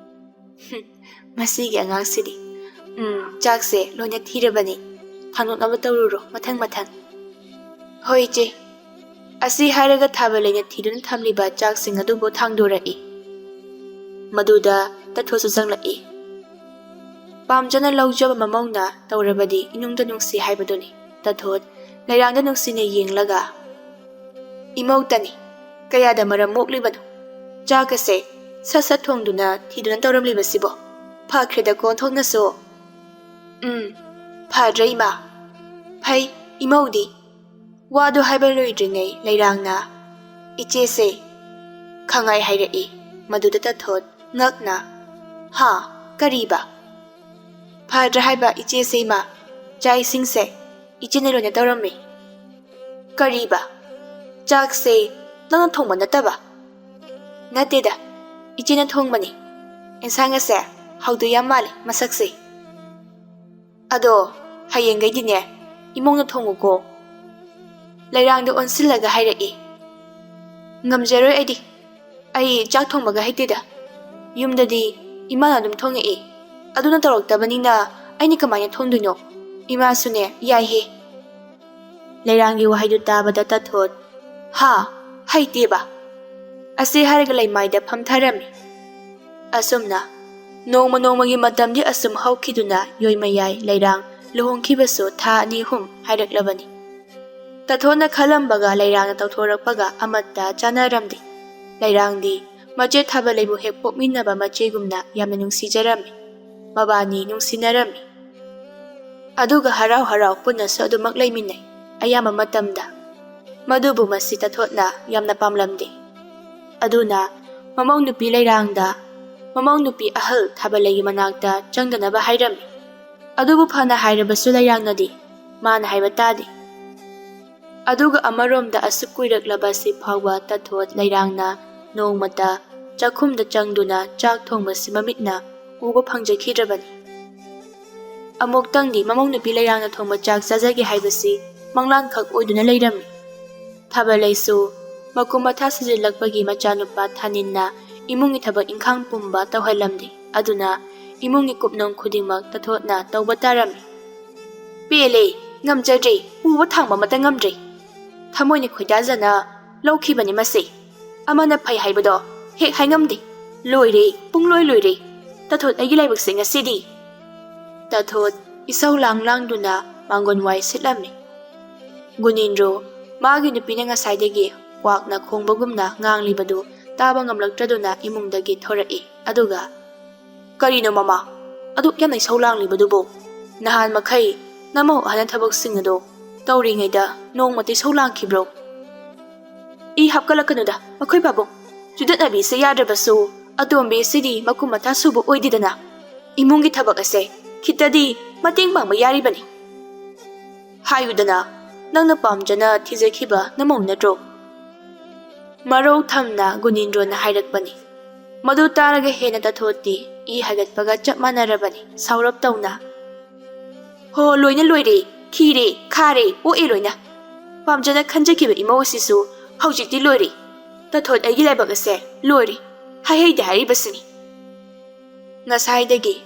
"ꯍꯨꯝ, ꯃꯁꯤꯒꯤ ꯑꯉꯥꯡꯁꯤꯗꯤ꯫ ꯎꯝ, ꯆꯥꯛꯁꯦ ꯂꯣꯏꯅ ꯊꯤꯔꯕꯅꯤ꯫ ꯊꯥꯡꯗꯣꯛꯅꯕ ꯇꯧꯔꯨꯔꯣ ꯃꯊꯪ ꯃꯊꯪ꯫" "ꯍꯣꯏ ꯏꯆꯦ꯫" ꯑꯁꯤ ꯍꯥꯏꯔꯒ ꯊꯥꯕꯂꯩꯅ ꯊꯤꯗꯨꯅ ꯊꯝꯂꯤꯕ ꯆꯥꯛꯁꯤꯡ ꯑꯗꯨꯕꯨ ꯊꯥꯡꯗꯣꯔꯛꯏ꯫ ꯃꯗꯨꯗ ꯇꯥꯊꯣꯠꯁꯨ ꯆꯪꯂꯛꯏ꯫ ꯄꯥꯝꯖꯅ ꯂꯧꯖꯕ ꯃꯃꯧꯅ ꯇꯧꯔꯕꯗꯤ ꯏꯅꯨꯡꯗ ꯅꯨꯡꯁꯤ ꯍꯥꯏꯕꯗꯨꯅꯤ꯫ ꯇꯥꯊꯣꯠ ꯂꯩꯔꯥꯡꯗ ꯅꯨꯡꯁꯤꯅ ꯌꯦꯡꯂꯒ, "ꯏꯃꯧꯇꯅꯤ, ꯀꯌꯥꯗ ꯃꯔꯝ ꯃꯣꯛꯂꯤꯕꯅꯣ? ꯆꯥꯛ ꯑꯁꯦ ꯁꯠ ꯁꯠ ꯊꯣꯡꯗꯨꯅ ꯊꯤꯗꯨꯅ ꯇꯧꯔꯝꯂꯤꯕꯁꯤꯕꯣ? ꯐꯈ꯭ꯔꯦꯗꯀꯣ ꯑꯣꯟꯊꯣꯛꯅꯁꯨ꯫" "ꯎꯝ, ꯐꯗ꯭ꯔꯦ ꯏꯃꯥ꯫ ꯐꯩ, ꯏꯃꯧꯗꯤ?" ꯋꯥꯗꯨ ꯍꯥꯏꯕ ꯂꯣꯏꯗ꯭ꯔꯤꯉꯩ ꯂꯩꯔꯥꯡꯅ, "ꯏꯆꯦꯁꯦ ꯈꯪꯉꯥꯏ ꯍꯥꯏꯔꯛꯏ꯫" ꯃꯗꯨꯗ ꯇꯥꯊꯣꯠ ꯉꯛꯅ, "ꯍꯥ? ꯀꯔꯤꯕ?" ꯐꯗ꯭ꯔꯥ ꯍꯥꯏꯕ ꯏꯆꯦꯁꯦ ꯏꯃꯥ? ꯆꯥꯛ ꯏꯁꯤꯡꯁꯦ ꯏꯆꯦꯅ ꯂꯣꯏꯅ ꯇꯧꯔꯝꯃꯤ꯫ ꯀꯔꯤꯕ? ꯆꯥꯛꯁꯦ ꯅꯪꯅ ꯊꯣꯡꯕ ꯅꯠꯇꯕ? ꯅꯠꯇꯦꯗ, ꯏꯆꯦꯅ ꯊꯣꯡꯕꯅꯤ꯫ ꯏꯟꯁꯥꯡ ꯑꯁꯦ ꯍꯥꯎꯗꯣꯏ ꯌꯥꯝ ꯃꯥꯜꯂꯤ ꯃꯁꯛꯁꯦ꯫ ꯑꯗꯣ ꯍꯌꯦꯡꯈꯩꯗꯤꯅꯦ ꯏꯃꯧꯅ ꯊꯣꯡꯉꯨꯀꯣ꯫ ꯂꯩꯔꯥꯡꯗ ꯑꯣꯟꯁꯤꯜꯂꯒ ꯍꯥꯏꯔꯛꯏ꯫ ꯉꯝꯖꯔꯣꯏ ꯑꯩꯗꯤ꯫ ꯑꯩ ꯆꯥꯛ ꯊꯣꯡꯕꯒ ꯍꯩꯇꯦꯗ꯫ ꯌꯨꯝꯗꯗꯤ ꯏꯃꯥꯅ ꯑꯗꯨꯝ ꯊꯣꯡꯉꯛꯏ꯫ ꯑꯗꯨꯅ ꯇꯧꯔꯛꯇꯕꯅꯤꯅ ꯑꯩꯅ ꯀꯃꯥꯏꯅ ꯊꯣꯡꯗꯣꯏꯅꯣ? ꯏꯃꯥꯁꯨꯅꯦ ꯌꯥꯏꯍꯦ꯫ ꯂꯩꯔꯥꯡꯒꯤ ꯋꯥꯍꯩꯗꯨ ꯇꯥꯕꯗ ꯇꯥꯊꯣꯠ, "ꯍꯥ? ꯍꯩꯇꯦꯕ?" ꯑꯁꯤ ꯍꯥꯏꯔꯒ ꯂꯩꯃꯥꯏꯗ ꯐꯝꯊꯔꯝꯃꯤ꯫ ꯑꯁꯨꯝꯅ ꯅꯣꯡꯃ ꯅꯣꯡꯃꯒꯤ ꯃꯇꯝꯗꯤ ꯑꯁꯨꯝ ꯍꯧꯈꯤꯗꯨꯅ ꯌꯣꯏꯃꯌꯥꯏ ꯂꯩꯔꯥꯡ ꯂꯨꯍꯣꯡꯈꯤꯕꯁꯨ ꯊꯥ ꯑꯅꯤ ꯑꯍꯨꯝ ꯍꯥꯏꯔꯛꯂꯕꯅꯤ꯫ ꯇꯥꯊꯣꯠꯅ ꯈꯜꯂꯝꯕꯒ ꯂꯩꯔꯥꯡꯅ ꯇꯧꯊꯣꯔꯛꯄꯒ ꯑꯃꯠꯇ ꯆꯥꯟꯅꯔꯝꯗꯦ꯫ ꯂꯩꯔꯥꯡꯗꯤ ꯃꯆꯦ ꯊꯥꯕꯂꯩꯕꯨ ꯍꯦꯛ ꯄꯣꯛꯃꯤꯟꯅꯕ ꯃꯆꯦꯒꯨꯝꯅ ꯌꯥꯝꯅ ꯅꯨꯡꯁꯤꯖꯔꯝꯃꯤ꯫ ꯃꯕꯥꯅꯤ ꯅꯨꯡꯁꯤꯅꯔꯝꯃꯤ꯫ ꯑꯗꯨꯒ ꯍꯔꯥꯎ ꯍꯔꯥꯎ ꯄꯨꯟꯅꯁꯨ ꯑꯗꯨꯃꯛ ꯂꯩꯃꯤꯟꯅꯩ ꯑꯌꯥꯝꯕ ꯃꯇꯝꯗ꯫ ꯃꯗꯨꯕꯨ ꯃꯁꯤ ꯇꯥꯊꯣꯠꯅ ꯌꯥꯝꯅ ꯄꯥꯝꯂꯝꯗꯦ꯫ ꯑꯗꯨꯅ ꯃꯃꯧ ꯅꯨꯄꯤ ꯂꯩꯔꯥꯡꯗ, ꯃꯃꯧ ꯅꯨꯄꯤ ꯑꯍꯜ ꯊꯥꯕꯂꯩꯒꯤ ꯃꯅꯥꯛꯇ ꯆꯪꯗꯅꯕ ꯍꯥꯏꯔꯝꯃꯤ꯫ ꯑꯗꯨꯕꯨ ꯐꯅ ꯍꯥꯏꯔꯕꯁꯨ ꯂꯩꯔꯥꯡꯅꯗꯤ ꯃꯥꯅ ꯍꯥꯏꯕ ꯇꯥꯗꯦ꯫ ꯑꯗꯨꯒ ꯑꯃꯔꯣꯝꯗ ꯑꯁꯨꯛ ꯀꯨꯏꯔꯛꯂꯕ ꯁꯤ ꯐꯥꯎꯕ ꯇꯥꯊꯣꯠ ꯂꯩꯔꯥꯡꯅ ꯅꯣꯡꯃꯇ ꯆꯥꯛꯈꯨꯝꯗ ꯆꯪꯗꯨꯅ ꯆꯥꯛ ꯊꯣꯡꯕꯁꯤ ꯃꯃꯤꯠꯅ ꯎꯕ ꯐꯪꯖꯈꯤꯗ꯭ꯔꯕꯅꯤ꯫ ꯑꯃꯨꯛꯇꯪꯗꯤ ꯃꯃꯧ ꯅꯨꯄꯤ ꯂꯩꯔꯥꯡꯅ ꯊꯣꯡꯕ ꯆꯥꯛ ꯆꯥꯖꯒꯦ ꯍꯥꯏꯕꯁꯤ ꯃꯪꯂꯥꯟꯈꯛ ꯑꯣꯏꯗꯨꯅ ꯂꯩꯔꯝꯃꯤ꯫ ꯊꯥꯕꯂꯩꯁꯨ ꯃꯀꯨꯝ ꯃꯊꯥ ꯁꯤꯖꯤꯜꯂꯛꯄꯒꯤ ꯃꯆꯥꯅꯨꯄꯥ ꯊꯥꯅꯤꯟꯅ ꯏꯃꯨꯡꯒꯤ ꯊꯕꯛ ꯏꯪꯈꯥꯡ ꯄꯨꯝꯕ ꯇꯧꯍꯜꯂꯝꯗꯦ꯫ ꯑꯗꯨꯅ ꯏꯃꯨꯡꯒꯤ ꯀꯨꯞꯅꯣꯝ ꯈꯨꯗꯤꯡꯃꯛ ꯇꯥꯊꯣꯠꯅ ꯇꯧꯕ ꯇꯥꯔꯝꯃꯤ꯫ "ꯄꯦꯜꯂꯦ, ꯉꯝꯖꯗ꯭ꯔꯦ, ꯄꯨꯕ ꯊꯥꯡꯕ ꯑꯃꯠꯇ ꯉꯝꯗ꯭ꯔꯦ꯫ ꯊꯃꯣꯏꯅ ꯈꯣꯏꯗꯥꯖꯅ ꯂꯧꯈꯤꯕꯅꯤ ꯃꯁꯦ꯫ ꯑꯃꯅ ꯐꯩ ꯍꯥꯏꯕꯗꯣ ꯍꯦꯛ ꯍꯥꯏꯉꯝꯗꯦ꯫ ꯂꯣꯏꯔꯦ, ꯄꯨꯡꯂꯣꯏ ꯂꯣꯏꯔꯦ꯫ ꯇꯥꯊꯣꯠ ꯑꯩꯒꯤ ꯂꯥꯏꯕꯛꯁꯦ ꯉꯁꯤꯗꯤ"꯫ ꯇꯥꯊꯣꯠ ꯏꯁꯧ ꯂꯥꯡ ꯂꯥꯡꯗꯨꯅ ꯃꯥꯡꯒꯣꯟ ꯋꯥꯏ ꯁꯤꯠꯂꯝꯃꯤ꯫ ꯒꯨꯅꯤꯟꯗ꯭ꯔꯣ ꯃꯥꯒꯤ ꯅꯨꯄꯤꯅ ꯉꯁꯥꯏꯗꯒꯤ ꯀ꯭ꯋꯥꯛꯅ ꯈꯣꯡꯕꯒꯨꯝꯅ ꯉꯥꯡꯂꯤꯕꯗꯨ ꯇꯥꯕ ꯉꯝꯂꯛꯇ꯭ꯔꯗꯨꯅ ꯏꯃꯨꯡꯗꯒꯤ ꯊꯣꯔꯛꯏ꯫ ꯑꯗꯨꯒ, "ꯀꯔꯤꯅꯣ ꯃꯃꯥ? ꯑꯗꯨꯛ ꯌꯥꯝꯅ ꯏꯁꯧ ꯂꯥꯡꯂꯤꯕꯗꯨꯕꯨ? ꯅꯍꯥꯟ ꯃꯈꯩ ꯅꯃꯧ ꯑꯍꯟꯅ ꯊꯕꯛꯁꯤꯡ ꯑꯗꯨ ꯇꯧꯔꯤꯉꯩꯗ ꯅꯣꯡꯃꯇ ꯏꯁꯧ ꯂꯥꯡꯈꯤꯕ꯭ꯔꯣ?" "ꯏ ꯍꯥꯞꯀꯠꯂꯛꯀꯅꯨꯗ, ꯃꯈꯣꯏ ꯄꯥꯕꯨꯡ꯫ ꯆꯨꯗꯠꯅꯕꯤꯁꯦ ꯌꯥꯗ꯭ꯔꯕꯁꯨ ꯑꯇꯣꯝꯕꯤꯁꯤꯗꯤ ꯃꯀꯨꯝ ꯃꯊꯥ ꯁꯨꯕ ꯑꯣꯏꯗꯦꯗꯅ꯫ ꯏꯃꯨꯡꯒꯤ ꯊꯕꯛ ꯑꯁꯦ ꯈꯤꯇꯗꯤ ꯃꯇꯦꯡ ꯄꯥꯡꯕ ꯌꯥꯔꯤꯕꯅꯤ꯫ ꯍꯥꯏꯌꯨꯗꯅ, ꯅꯪꯅ ꯄꯥꯝꯖꯅ ꯊꯤꯖꯈꯤꯕ ꯅꯃꯧ ꯅꯠꯇ꯭ꯔꯣ? ꯃꯔꯧ ꯊꯝꯅ ꯒꯨꯅꯤꯟꯗ꯭ꯔꯣꯅ ꯍꯥꯏꯔꯛꯄꯅꯤ꯫ ꯃꯗꯨ ꯇꯥꯔꯒ ꯍꯦꯟꯅ ꯇꯥꯊꯣꯠꯇꯤ ꯏ ꯍꯥꯏꯒꯠꯄꯒ ꯆꯞ ꯃꯥꯟꯅꯔꯕꯅꯤ, ꯁꯥꯎꯔꯞ ꯇꯧꯅ꯫ "ꯍꯣ, ꯂꯣꯏꯅ ꯂꯣꯏꯔꯦ, ꯈꯤꯔꯦ, ꯈꯥꯔꯦ, ꯑꯣꯛꯑꯦ ꯂꯣꯏꯅ꯫ ꯄꯥꯝꯖꯅ ꯈꯟꯖꯈꯤꯕ ꯏꯃꯧ ꯑꯁꯤꯁꯨ ꯍꯧꯖꯤꯛꯇꯤ ꯂꯣꯏꯔꯦ꯫ ꯇꯥꯊꯣꯠ, ꯑꯩꯒꯤ ꯂꯥꯏꯕꯛ ꯑꯁꯦ ꯂꯣꯏꯔꯦ꯫ ꯍꯥꯏꯍꯩꯗꯦ ꯍꯥꯏꯔꯤꯕꯁꯤꯅꯤ꯫" ꯉꯁꯥꯏꯗꯒꯤ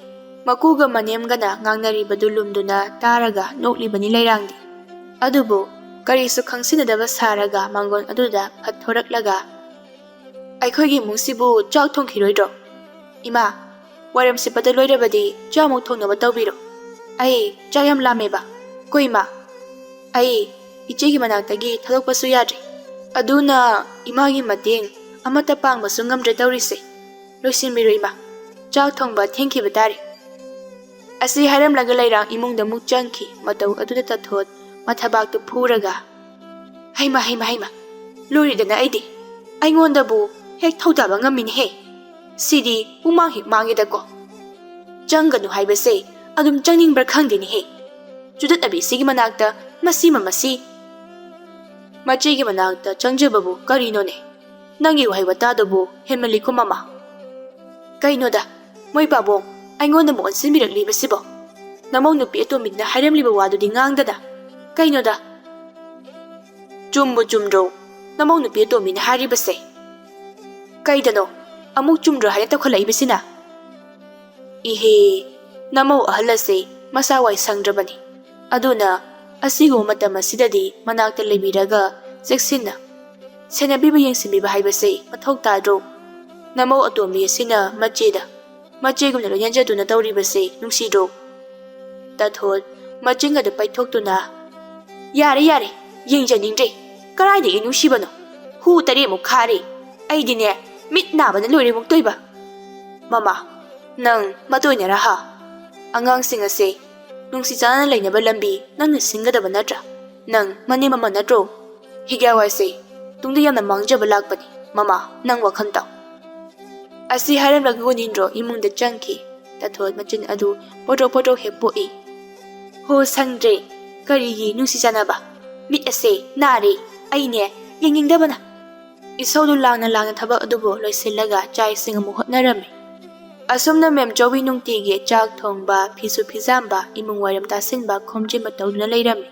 ꯃꯀꯨꯒ ꯃꯅꯦꯝꯒꯅ ꯉꯥꯡꯅꯔꯤꯕꯗꯨ ꯂꯨꯝꯗꯨꯅ ꯇꯥꯔꯒ ꯅꯣꯛꯂꯤꯕꯅꯤ ꯂꯩꯔꯥꯡꯗꯤ꯫ ꯑꯗꯨꯕꯨ ꯀꯔꯤꯁꯨ ꯈꯪꯁꯤꯟꯅꯗꯕ ꯁꯥꯔꯒ ꯃꯥꯡꯒꯣꯟ ꯑꯗꯨꯗ ꯐꯠ ꯊꯣꯔꯛꯂꯒ, "ꯑꯩꯈꯣꯏꯒꯤ ꯏꯃꯨꯡꯁꯤꯕꯨ ꯆꯥꯛ ꯊꯣꯡꯈꯤꯔꯣꯏꯗ꯭ꯔꯣ? ꯏꯃꯥ, ꯋꯥꯏꯔꯝ ꯁꯤꯠꯄꯗ ꯂꯣꯏꯔꯕꯗꯤ ꯆꯥꯃꯨꯛ ꯊꯣꯡꯅꯕ ꯇꯧꯕꯤꯔꯣ꯫ ꯑꯩ ꯆꯥꯛ ꯌꯥꯝ ꯂꯥꯝꯃꯦꯕ꯫ ꯀꯣ ꯏꯃꯥ, ꯑꯩ ꯏꯆꯦꯒꯤ ꯃꯅꯥꯛꯇꯒꯤ ꯊꯥꯗꯣꯛꯄꯁꯨ ꯌꯥꯗ꯭ꯔꯦ꯫ ꯑꯗꯨꯅ ꯏꯃꯥꯒꯤ ꯃꯇꯦꯡ ꯑꯃꯠꯇ ꯄꯥꯡꯕꯁꯨ ꯉꯝꯗ꯭ꯔꯦ ꯇꯧꯔꯤꯁꯦ꯫ ꯂꯣꯏꯁꯤꯟꯕꯤꯔꯣ ꯏꯃꯥ, ꯆꯥꯛ ꯊꯣꯡꯕ ꯊꯦꯡꯈꯤꯕ ꯇꯥꯔꯦ꯫" ꯑꯁꯤ ꯍꯥꯏꯔꯝꯂꯒ ꯂꯩꯔꯥꯡ ꯏꯃꯨꯡꯗ ꯑꯃꯨꯛ ꯆꯪꯈꯤ꯫ ꯃꯇꯧ ꯑꯗꯨꯗ ꯇꯥꯊꯣꯠ ꯃꯊꯕꯥꯛꯇꯨ ꯐꯨꯔꯒ, "ꯍꯩꯃ, ꯍꯩꯃ, ꯍꯩꯃ, ꯂꯣꯏꯔꯦꯗꯅ ꯑꯩꯗꯤ꯫ ꯑꯩꯉꯣꯟꯗꯕꯨ ꯍꯦꯛ ꯊꯧꯗꯥꯕ ꯉꯝꯃꯤꯅꯦꯍꯦ꯫ ꯁꯤꯗꯤ ꯄꯨꯡꯃꯥꯡ ꯍꯦꯛ ꯃꯥꯡꯉꯦꯗꯀꯣ꯫ ꯆꯪꯒꯅꯨ ꯍꯥꯏꯕꯁꯦ ꯑꯗꯨꯝ ꯆꯪꯅꯤꯡꯕ꯭ꯔꯥ ꯈꯪꯗꯦꯅꯦꯍꯦ꯫ ꯆꯨꯗꯠꯅꯕꯤ ꯁꯤꯒꯤ ꯃꯅꯥꯛꯇ ꯃꯁꯤ ꯃꯃꯁꯤ꯫" "ꯃꯆꯦꯒꯤ ꯃꯅꯥꯛꯇ ꯆꯪꯖꯕꯕꯨ ꯀꯔꯤꯅꯣꯅꯦ? ꯅꯪꯒꯤ ꯋꯥꯍꯩ ꯋꯥꯇꯥꯗꯨꯕꯨ ꯍꯦꯟꯃꯜꯂꯤꯀꯣ, ꯃꯃꯥ꯫" "ꯀꯩꯅꯣꯗ, ꯃꯣꯏ ꯄꯥꯕꯨꯡ ꯑꯩꯉꯣꯟꯗ ꯑꯃꯨꯛ ꯑꯣꯟꯁꯤꯟꯕꯤꯔꯛꯂꯤꯕꯁꯤꯕꯣ? ꯅꯃꯧ ꯅꯨꯄꯤ ꯑꯇꯣꯝꯕꯤꯗꯨꯅ ꯍꯥꯏꯔꯝꯂꯤꯕ ꯋꯥꯗꯨꯗꯤ ꯉꯥꯡꯗꯅ꯫ ꯀꯩꯅꯣꯗ?" "ꯆꯨꯝꯕꯨ ꯆꯨꯝꯗ꯭ꯔꯣ ꯅꯃꯧ ꯅꯨꯄꯤ ꯑꯇꯣꯝꯕꯤꯅ ꯍꯥꯏꯔꯤꯕꯁꯦ? ꯀꯩꯗꯅꯣ ꯑꯃꯨꯛ ꯆꯨꯝꯗ꯭ꯔꯣ ꯍꯥꯏꯅ ꯇꯧꯈꯠꯂꯛꯏꯕꯁꯤꯅ?" "ꯏꯍꯦ, ꯅꯃꯧ ꯑꯍꯜ ꯑꯁꯦ ꯃꯁꯥ ꯋꯥꯏ ꯁꯪꯗ꯭ꯔꯕꯅꯤ꯫ ꯑꯗꯨꯅ ꯑꯁꯤꯒꯨꯝꯕ ꯃꯇꯝ ꯑꯁꯤꯗꯗꯤ ꯃꯅꯥꯛꯇ ꯂꯩꯕꯤꯔꯒ ꯆꯦꯛꯁꯤꯟꯅ ꯁꯦꯟꯅꯕꯤꯕ ꯌꯦꯡꯁꯤꯟꯕꯤꯕ ꯍꯥꯏꯕꯁꯦ ꯃꯊꯧ ꯇꯥꯗ꯭ꯔꯣ? ꯅꯃꯧ ꯑꯇꯣꯝꯕꯤ ꯑꯁꯤꯅ ꯃꯆꯦꯗ ꯃꯆꯦꯒꯨꯝꯅ ꯂꯣꯏꯅꯖꯗꯨꯅ ꯇꯧꯔꯤꯕꯁꯦ ꯅꯨꯡꯁꯤꯗ꯭ꯔꯣ?" ꯇꯥꯊꯣꯠ ꯃꯆꯤꯟ ꯑꯗꯨ ꯄꯩꯊꯣꯛꯇꯨꯅ, "ꯌꯥꯔꯦ, ꯌꯥꯔꯦ, ꯌꯦꯡꯖꯅꯤꯡꯗ꯭ꯔꯦ꯫ ꯀꯗꯥꯏꯗꯒꯤ ꯅꯨꯡꯁꯤꯕꯅꯣ? ꯍꯨ ꯇꯔꯦꯠꯃꯨꯛ ꯈꯥꯔꯦ꯫ ꯑꯩꯗꯤꯅꯦ, ꯃꯤꯠ ꯅꯥꯕꯅ ꯂꯣꯏꯔꯦ ꯃꯨꯛꯇꯣꯏꯕ꯫ ꯃꯃꯥ, ꯅꯪ ꯃꯇꯣꯏꯅꯔꯥ ꯍꯥ? ꯑꯉꯥꯡꯁꯤꯡ ꯑꯁꯦ ꯅꯨꯡꯁꯤ ꯆꯥꯟꯅꯅ ꯂꯩꯅꯕ ꯂꯝꯕꯤ ꯅꯪꯅ ꯁꯤꯟꯒꯗꯕ ꯅꯠꯇ꯭ꯔꯥ? ꯅꯪ ꯃꯅꯦꯝ ꯑꯃ ꯅꯠꯇ꯭ꯔꯣ? ꯍꯤꯒ꯭ꯌꯥꯋꯥꯏꯁꯦ ꯇꯨꯡꯗ ꯌꯥꯝꯅ ꯃꯥꯡꯖꯕ ꯂꯥꯛꯄꯅꯤ꯫ ꯃꯃꯥ, ꯅꯪ ꯋꯥꯈꯜ ꯇꯥꯎ꯫" ꯑꯁꯤ ꯍꯥꯏꯔꯝꯂꯒ ꯒꯨꯅꯤꯟꯗ꯭ꯔꯣ ꯏꯃꯨꯡꯗ ꯆꯪꯈꯤ꯫ ꯇꯥꯊꯣꯠ ꯃꯆꯤꯟ ꯑꯗꯨ ꯄꯣꯇ꯭ꯔꯣꯛ ꯄꯣꯇ꯭ꯔꯣꯛ ꯍꯦꯛ ꯄꯣꯛꯏ꯫ "ꯍꯣ, ꯁꯪꯗ꯭ꯔꯦ꯫ ꯀꯔꯤꯒꯤ ꯅꯨꯡꯁꯤ ꯆꯥꯟꯅꯕ? ꯃꯤꯠ ꯑꯁꯦ ꯅꯥꯔꯦ꯫ ꯑꯩꯅꯦ ꯌꯦꯡꯅꯤꯡꯗꯕꯅ꯫" ꯏꯁꯧꯗꯨ ꯂꯥꯡꯅ ꯂꯥꯡꯅ ꯊꯕꯛ ꯑꯗꯨꯕꯨ ꯂꯣꯏꯁꯤꯜꯂꯒ ꯆꯥꯛ ꯏꯁꯤꯡ ꯑꯃꯨꯛ ꯍꯣꯠꯅꯔꯝꯃꯤ꯫ ꯑꯁꯨꯝꯅ ꯃꯦꯝꯆꯧꯕꯤ ꯅꯨꯡꯇꯤꯒꯤ ꯆꯥꯛ ꯊꯣꯡꯕ, ꯐꯤꯁꯨ ꯐꯤꯖꯥꯝꯕ, ꯏꯃꯨꯡ ꯋꯥꯏꯔꯝ ꯇꯥꯁꯤꯟꯕ, ꯈꯣꯝꯖꯤꯟꯕ ꯇꯧꯗꯨꯅ ꯂꯩꯔꯝꯃꯤ꯫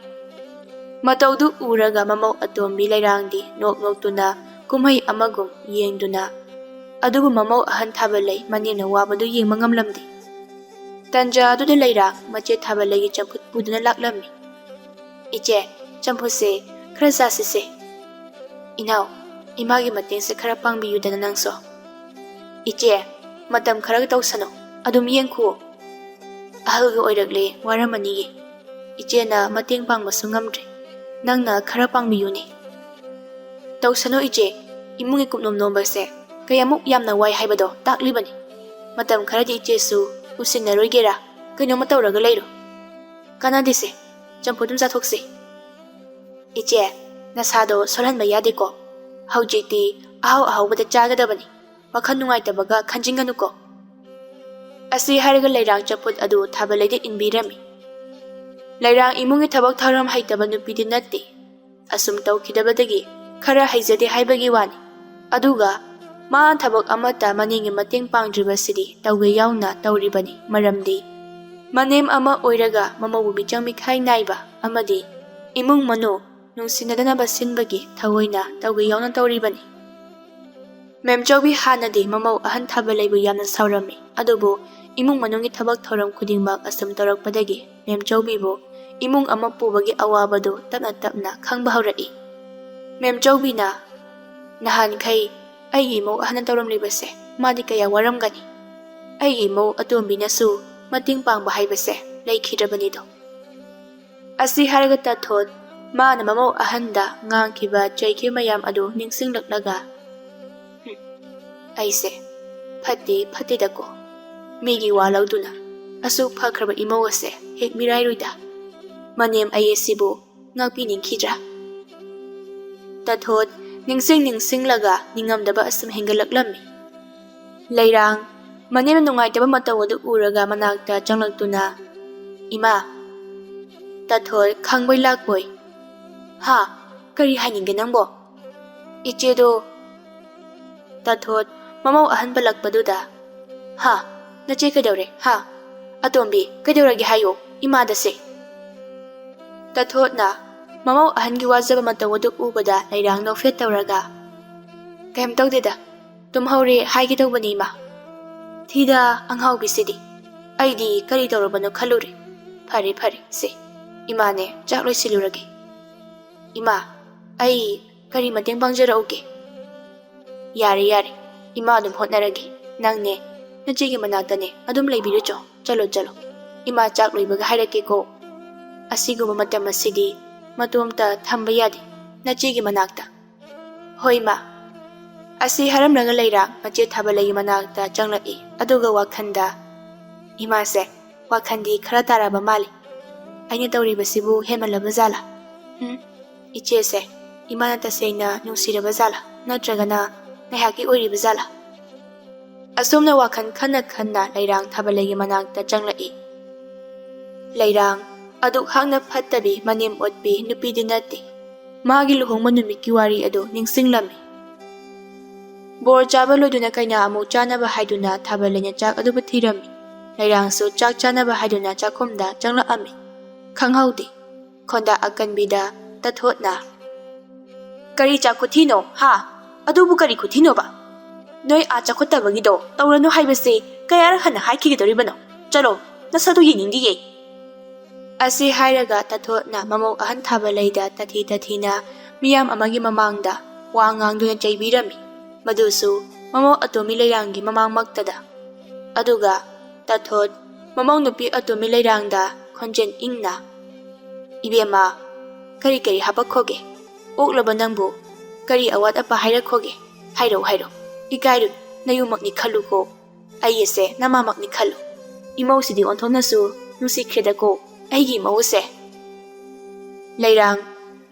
ꯃꯇꯧꯗꯨ ꯎꯔꯒ ꯃꯃꯧ ꯑꯇꯣꯝꯕꯤ ꯂꯩꯔꯥꯡꯗꯤ ꯅꯣꯛ ꯅꯣꯛꯇꯨꯅ ꯀꯨꯝꯍꯩ ꯑꯃꯒꯨꯝ ꯌꯦꯡꯗꯨꯅ, ꯑꯗꯨꯕꯨ ꯃꯃꯧ ꯑꯍꯟ ꯊꯥꯕꯜꯂꯩ ꯃꯅꯦꯝꯅ ꯋꯥꯕꯗꯨ ꯌꯦꯡꯕ ꯉꯝꯂꯝꯗꯦ꯫ ꯇꯟꯖꯥ ꯑꯗꯨꯗ ꯂꯩꯔꯥꯡ ꯃꯆꯦ ꯊꯥꯕꯜꯂꯩꯒꯤ ꯆꯝꯐꯨꯠ ꯄꯨꯗꯨꯅ ꯂꯥꯛꯂꯝꯃꯤ꯫ "ꯏꯆꯦ, ꯆꯝꯐꯨꯠꯁꯦ ꯈꯔ ꯆꯥꯁꯤꯁꯦ꯫" "ꯏꯅꯥꯎ, ꯏꯃꯥꯒꯤ ꯃꯇꯦꯡꯁꯦ ꯈꯔ ꯄꯥꯡꯕꯤꯌꯨꯗꯅ ꯅꯪꯁꯨ꯫" "ꯏꯆꯦ, ꯃꯇꯝ ꯈꯔ ꯇꯧꯁꯅꯨ, ꯑꯗꯨꯝ ꯌꯦꯡꯈꯨꯑꯣ꯫ ꯑꯍꯜꯒ ꯑꯣꯏꯔꯛꯂꯦ, ꯋꯥꯔꯝꯃꯅꯤꯌꯦ꯫ ꯏꯆꯦꯅ ꯃꯇꯦꯡ ꯄꯥꯡꯕꯁꯨ ꯉꯝꯗ꯭ꯔꯦ, ꯅꯪꯅ ꯈꯔ ꯄꯥꯡꯕꯤꯌꯨꯅꯦ꯫" "ꯇꯧꯁꯅꯨ ꯏꯆꯦ, ꯏꯃꯨꯡꯒꯤ ꯀꯨꯞꯅꯣꯝ ꯅꯣꯝꯕꯁꯦ ꯀꯌꯥꯃꯨꯛ ꯌꯥꯝꯅ ꯋꯥꯏ ꯍꯥꯏꯕꯗꯣ ꯇꯥꯛꯂꯤꯕꯅꯤ꯫ ꯃꯇꯝ ꯈꯔꯗꯤ ꯏꯆꯦꯁꯨ ꯎꯁꯤꯟꯅꯔꯣꯏꯒꯦꯔꯥ, ꯀꯩꯅꯣꯝꯃ ꯇꯧꯔꯒ ꯂꯩꯔꯣ꯫ ꯀꯥꯟꯅꯗꯦꯁꯦ, ꯆꯝꯐꯨꯠ ꯑꯗꯨꯝ ꯆꯥꯊꯣꯛꯁꯤ꯫" "ꯏꯆꯦ, ꯅꯁꯥꯗꯣ ꯁꯣꯜꯍꯟꯕ ꯌꯥꯗꯦꯀꯣ꯫ ꯍꯧꯖꯤꯛꯇꯤ ꯑꯍꯥꯎ ꯑꯍꯥꯎꯕꯗ ꯆꯥꯒꯗꯕꯅꯤ꯫ ꯋꯥꯈꯜ ꯅꯨꯡꯉꯥꯏꯇꯕꯒ ꯈꯟꯖꯤꯟꯒꯅꯨꯀꯣ꯫" ꯑꯁꯤ ꯍꯥꯏꯔꯒ ꯂꯩꯔꯥꯡ ꯆꯝꯐꯨꯠ ꯑꯗꯨ ꯊꯥꯕꯜꯂꯩꯗ ꯏꯟꯕꯤꯔꯝꯃꯤ꯫ ꯂꯩꯔꯥꯡ ꯏꯃꯨꯡꯒꯤ ꯊꯕꯛ ꯊꯧꯔꯝ ꯍꯩꯇꯕ ꯅꯨꯄꯤꯗꯤ ꯅꯠꯇꯦ꯫ ꯑꯁꯨꯝ ꯇꯧꯈꯤꯗꯕꯗꯒꯤ ꯈꯔ ꯍꯩꯖꯗꯦ ꯍꯥꯏꯕꯒꯤ ꯋꯥꯅꯤ꯫ ꯑꯗꯨꯒ ꯃꯥ ꯊꯕꯛ ꯑꯃꯠꯇ ꯃꯅꯦꯝꯒꯤ ꯃꯇꯦꯡ ꯄꯥꯡꯗ꯭ꯔꯤꯕꯁꯤꯗꯤ ꯇꯧꯒꯦ ꯌꯥꯎꯅ ꯇꯧꯔꯤꯕꯅꯤ꯫ ꯃꯔꯝꯗꯤ ꯃꯅꯦꯝ ꯑꯃ ꯑꯣꯏꯔꯒ ꯃꯃꯧꯕꯨ ꯃꯤꯆꯪ ꯃꯤꯈꯥꯏ ꯅꯥꯏꯕ ꯑꯃꯗꯤ ꯏꯃꯨꯡ ꯃꯅꯨꯡ ꯅꯨꯡꯁꯤꯅꯗꯅꯕ ꯁꯤꯟꯕꯒꯤ ꯊꯑꯣꯏꯅ ꯇꯧꯒꯦ ꯌꯥꯎꯅ ꯇꯧꯔꯤꯕꯅꯤ꯫ ꯃꯦꯝꯆꯧꯕꯤ ꯍꯥꯟꯅꯗꯤ ꯃꯃꯧ ꯑꯍꯟ ꯊꯥꯕꯜꯂꯩꯕꯨ ꯌꯥꯝꯅ ꯁꯥꯎꯔꯝꯃꯤ, ꯑꯗꯨꯕꯨ ꯏꯃꯨꯡ ꯃꯅꯨꯡꯒꯤ ꯊꯕꯛ ꯊꯧꯔꯝ ꯈꯨꯗꯤꯡꯃꯛ ꯑꯁꯨꯝ ꯇꯧꯔꯛꯄꯗꯒꯤ ꯃꯦꯝꯆꯧꯕꯤꯕꯨ ꯏꯃꯨꯡ ꯑꯃ ꯄꯨꯕꯒꯤ ꯑꯋꯥꯕꯗꯨ ꯇꯞꯅ ꯇꯞꯅ ꯈꯪꯕ ꯍꯧꯔꯛꯏ꯫ ꯃꯦꯝꯆꯧꯕꯤꯅ, "ꯅꯍꯥꯟꯈꯩ ꯑꯩꯒꯤ ꯏꯃꯧ ꯑꯍꯟꯅ ꯇꯧꯔꯝꯂꯤꯕꯁꯦ ꯃꯥꯗꯤ ꯀꯌꯥ ꯋꯥꯔꯝꯒꯅꯤ꯫ ꯑꯩꯒꯤ ꯏꯃꯧ ꯑꯇꯣꯝꯕꯤꯅꯁꯨ ꯃꯇꯦꯡ ꯄꯥꯡꯕ ꯍꯥꯏꯕꯁꯦ ꯂꯩꯈꯤꯗ꯭ꯔꯕꯅꯤꯗꯣ꯫" ꯑꯁꯤ ꯍꯥꯏꯔꯒ ꯇꯥꯊꯣꯠ ꯃꯥꯅ ꯃꯃꯧ ꯑꯍꯟꯗ ꯉꯥꯡꯈꯤꯕ ꯆꯩꯈꯤꯕ ꯃꯌꯥꯝ ꯑꯗꯨ ꯅꯤꯡꯁꯤꯡꯂꯛꯂꯒ, "ꯍꯨꯝ, ꯑꯩꯁꯦ ꯐꯠꯇꯦ ꯐꯠꯇꯦꯗꯀꯣ꯫ ꯃꯤꯒꯤ ꯋꯥ ꯂꯧꯗꯨꯅ ꯑꯁꯨꯛ ꯐꯈ꯭ꯔꯕ ꯏꯃꯧ ꯑꯁꯦ ꯍꯦꯛ ꯃꯤꯔꯥꯏꯔꯨꯏꯗ꯫ ꯃꯅꯦꯝ ꯑꯩ ꯑꯁꯤꯕꯨ ꯉꯥꯛꯄꯤꯅꯤꯡꯈꯤꯗ꯭ꯔꯥ?" ꯇꯥꯊꯣꯠ ꯅꯤꯡꯁꯤꯡ ꯅꯤꯡꯁꯤꯡꯂꯒ ꯅꯤꯡꯉꯝꯗꯕ ꯑꯁꯨꯝ ꯍꯦꯟꯒꯠꯂꯛꯂꯝꯃꯤ꯫ ꯂꯩꯔꯥꯡ ꯃꯅꯦꯝꯅ ꯅꯨꯡꯉꯥꯏꯇꯕ ꯃꯇꯧ ꯑꯗꯨ ꯎꯔꯒ ꯃꯅꯥꯛꯇ ꯆꯪꯂꯛꯇꯨꯅ, "ꯏꯃꯥ!" ꯇꯥꯊꯣꯠ ꯈꯪꯕꯣꯏ ꯂꯥꯛꯄꯣꯏ, "ꯍꯥ? ꯀꯔꯤ ꯍꯥꯏꯅꯤꯡꯒꯦ ꯅꯪꯕꯣ?" "ꯏꯆꯦꯗꯣ"꯫ ꯇꯥꯊꯣꯠ ꯃꯃꯧ ꯑꯍꯟ ꯄꯜꯂꯛꯄꯗꯨꯗ, "ꯍꯥ? ꯅꯆꯦ ꯀꯩꯗꯧꯔꯦ? ꯍꯥ? ꯑꯇꯣꯝꯕꯤ, ꯀꯩꯗꯧꯔꯒꯦ ꯍꯥꯏꯌꯣ ꯏꯃꯥꯗꯁꯦ?" ꯇꯥꯊꯣꯠꯅ ꯃꯃꯧ ꯑꯍꯟꯒꯤ ꯋꯥꯖꯕ ꯃꯇꯧ ꯑꯗꯨ ꯎꯕꯗ ꯂꯩꯔꯥꯡ ꯅꯣꯛꯐꯦꯠ ꯇꯧꯔꯒ, "ꯀꯩꯝ ꯇꯧꯗꯦꯗ, ꯇꯨꯝꯍꯧꯔꯦ ꯍꯥꯏꯒꯦ ꯇꯧꯕꯅꯤ ꯏꯃꯥ꯫ ꯊꯤꯗ ꯑꯉꯥꯎꯕꯤꯁꯤꯗꯤ, ꯑꯩꯗꯤ ꯀꯔꯤ ꯇꯧꯔꯕꯅꯣ ꯈꯜꯂꯨꯔꯦ꯫ ꯐꯔꯦ ꯐꯔꯦ ꯁꯦ, ꯏꯃꯥꯅꯦ ꯆꯥꯛ ꯂꯣꯏꯁꯤꯜꯂꯨꯔꯒꯦ꯫ ꯏꯃꯥ, ꯑꯩ ꯀꯔꯤ ꯃꯇꯦꯡ ꯄꯥꯡꯖꯔꯛꯎꯒꯦ?" "ꯌꯥꯔꯦ ꯌꯥꯔꯦ, ꯏꯃꯥ ꯑꯗꯨꯝ ꯍꯣꯠꯅꯔꯒꯦ꯫ ꯅꯪꯅꯦ ꯅꯆꯦꯒꯤ ꯃꯅꯥꯛꯇꯅꯦ ꯑꯗꯨꯝ ꯂꯩꯕꯤꯔꯨꯆꯣ꯫ ꯆꯠꯂꯣ ꯆꯠꯂꯣ, ꯏꯃꯥ ꯆꯥꯛ ꯂꯣꯏꯕꯒ ꯍꯥꯏꯔꯛꯀꯦꯀꯣ꯫ ꯑꯁꯤꯒꯨꯝꯕ ꯃꯇꯝ ꯑꯁꯤꯗꯤ ꯃꯇꯣꯝꯇ ꯊꯝꯕ ꯌꯥꯗꯦ ꯅꯆꯦꯒꯤ ꯃꯅꯥꯛꯇ꯫" "ꯍꯣꯏ ꯏꯃꯥ꯫" ꯑꯁꯤ ꯍꯥꯏꯔꯝꯂꯒ ꯂꯩꯔꯥꯡ ꯃꯆꯦ ꯊꯥꯕꯂꯩꯒꯤ ꯃꯅꯥꯛꯇ ꯆꯪꯂꯛꯏ꯫ ꯑꯗꯨꯒ ꯋꯥꯈꯜꯗ, "ꯏꯃꯥꯁꯦ ꯋꯥꯈꯜꯗꯤ ꯈꯔ ꯇꯥꯔꯕ ꯃꯥꯜꯂꯤ꯫ ꯑꯩꯅ ꯇꯧꯔꯤꯕꯁꯤꯕꯨ ꯍꯦꯟꯃꯜꯂꯕ ꯖꯥꯠꯂꯥ? ꯎꯝ, ꯏꯆꯦꯁꯦ ꯏꯃꯥꯅ ꯇꯁꯦꯡꯅ ꯅꯨꯡꯁꯤꯔꯕ ꯖꯥꯠꯂꯥ? ꯅꯠꯇ꯭ꯔꯒꯅ ꯉꯥꯏꯍꯥꯛꯀꯤ ꯑꯣꯏꯔꯤꯕ ꯖꯥꯠꯂꯥ?" ꯑꯁꯨꯝꯅ ꯋꯥꯈꯜ ꯈꯟꯅ ꯈꯟꯅ ꯂꯩꯔꯥꯡ ꯊꯥꯕꯂꯩꯒꯤ ꯃꯅꯥꯛꯇ ꯆꯪꯂꯛꯏ꯫ ꯂꯩꯔꯥꯡ ꯑꯗꯨꯛ ꯍꯥꯛꯅ ꯐꯠꯇꯕꯤ, ꯃꯅꯦꯝ ꯑꯣꯠꯄꯤ ꯅꯨꯄꯤꯗꯤ ꯅꯠꯇꯦ꯫ ꯃꯥꯒꯤ ꯂꯨꯍꯣꯡꯕ ꯅꯨꯃꯤꯠꯀꯤ ꯋꯥꯔꯤ ꯑꯗꯨ ꯅꯤꯡꯁꯤꯡꯂꯝꯃꯤ꯫ ꯕꯣꯔ ꯆꯥꯕ ꯂꯣꯏꯗꯨꯅ ꯀꯩꯅꯥ ꯑꯃꯨꯛ ꯆꯥꯅꯕ ꯍꯥꯏꯗꯨꯅ ꯊꯥꯕꯂꯩꯅ ꯆꯥꯛ ꯑꯗꯨꯕꯨ ꯊꯤꯔꯝꯃꯤ꯫ ꯂꯩꯔꯥꯡꯁꯨ ꯆꯥꯛ ꯆꯥꯅꯕ ꯍꯥꯏꯗꯨꯅ ꯆꯥꯛꯈꯨꯝꯗ ꯆꯪꯂꯛꯑꯝꯃꯤ꯫ ꯈꯪꯍꯧꯗꯦ꯫ ꯈꯣꯟꯗꯥ ꯑꯀꯟꯕꯤꯗ ꯇꯥꯊꯣꯠꯅ, "ꯀꯔꯤ ꯆꯥꯛ ꯈꯨꯊꯤꯅꯣ, ꯍꯥ? ꯑꯗꯨꯕꯨ ꯀꯔꯤ ꯈꯨꯊꯤꯅꯣꯕ? ꯅꯣꯏ ꯑꯥ ꯆꯥꯎꯈꯠꯇꯕꯒꯤꯗꯣ ꯇꯧꯔꯅꯨ ꯍꯥꯏꯕꯁꯤ ꯀꯌꯥꯔꯛ ꯍꯟꯅ ꯍꯥꯏꯈꯤꯒꯗꯧꯔꯤꯕꯅꯣ? ꯆꯠꯂꯣ, ꯅꯁꯛꯇꯨ ꯌꯦꯡꯅꯤꯡꯗꯤꯌꯦ꯫" ꯑꯁꯤ ꯍꯥꯏꯔꯒ ꯇꯥꯊꯣꯠꯅ ꯃꯃꯧ ꯑꯍꯟ ꯊꯥꯕꯂꯩꯗ ꯇꯥꯊꯤ ꯇꯥꯊꯤꯅ ꯃꯤꯌꯥꯝ ꯑꯃꯒꯤ ꯃꯃꯥꯡꯗ ꯋꯥ ꯉꯥꯡꯗꯨꯅ ꯆꯩꯕꯤꯔꯝꯃꯤ, ꯃꯗꯨꯁꯨ ꯃꯃꯧ ꯑꯇꯣꯝꯕꯤ ꯂꯩꯔꯥꯡꯒꯤ ꯃꯃꯥꯡꯃꯛꯇꯗ꯫ ꯑꯗꯨꯒ ꯇꯥꯊꯣꯠ ꯃꯃꯧ ꯅꯨꯄꯤ ꯑꯇꯣꯝꯕꯤ ꯂꯩꯔꯥꯡꯗ ꯈꯣꯟꯖꯦꯜ ꯏꯪꯅ, "ꯏꯕꯦꯝꯃ, ꯀꯔꯤ ꯀꯔꯤ ꯍꯥꯄꯛꯈꯣꯒꯦ? ꯑꯣꯛꯂꯕ ꯅꯪꯕꯨ? ꯀꯔꯤ ꯑꯋꯥꯠ ꯑꯄꯥ ꯍꯥꯏꯔꯛꯈꯣꯒꯦ? ꯍꯥꯏꯔꯛꯎ, ꯍꯥꯏꯔꯛꯎ꯫ ꯏꯀꯥꯏꯔꯨ, ꯅꯌꯨꯝꯃꯛꯅꯤ ꯈꯜꯂꯨꯀꯣ꯫ ꯑꯩ ꯑꯁꯦ ꯅꯃꯥꯃꯛꯅꯤ ꯈꯜꯂꯨ꯫ ꯏꯃꯧꯁꯤꯗꯤ ꯑꯣꯟꯊꯣꯛꯅꯁꯨ ꯅꯨꯡꯁꯤꯈ꯭ꯔꯦꯗꯀꯣ, ꯑꯩꯒꯤ ꯏꯃꯧ ꯑꯁꯦ꯫" ꯂꯩꯔꯥꯡ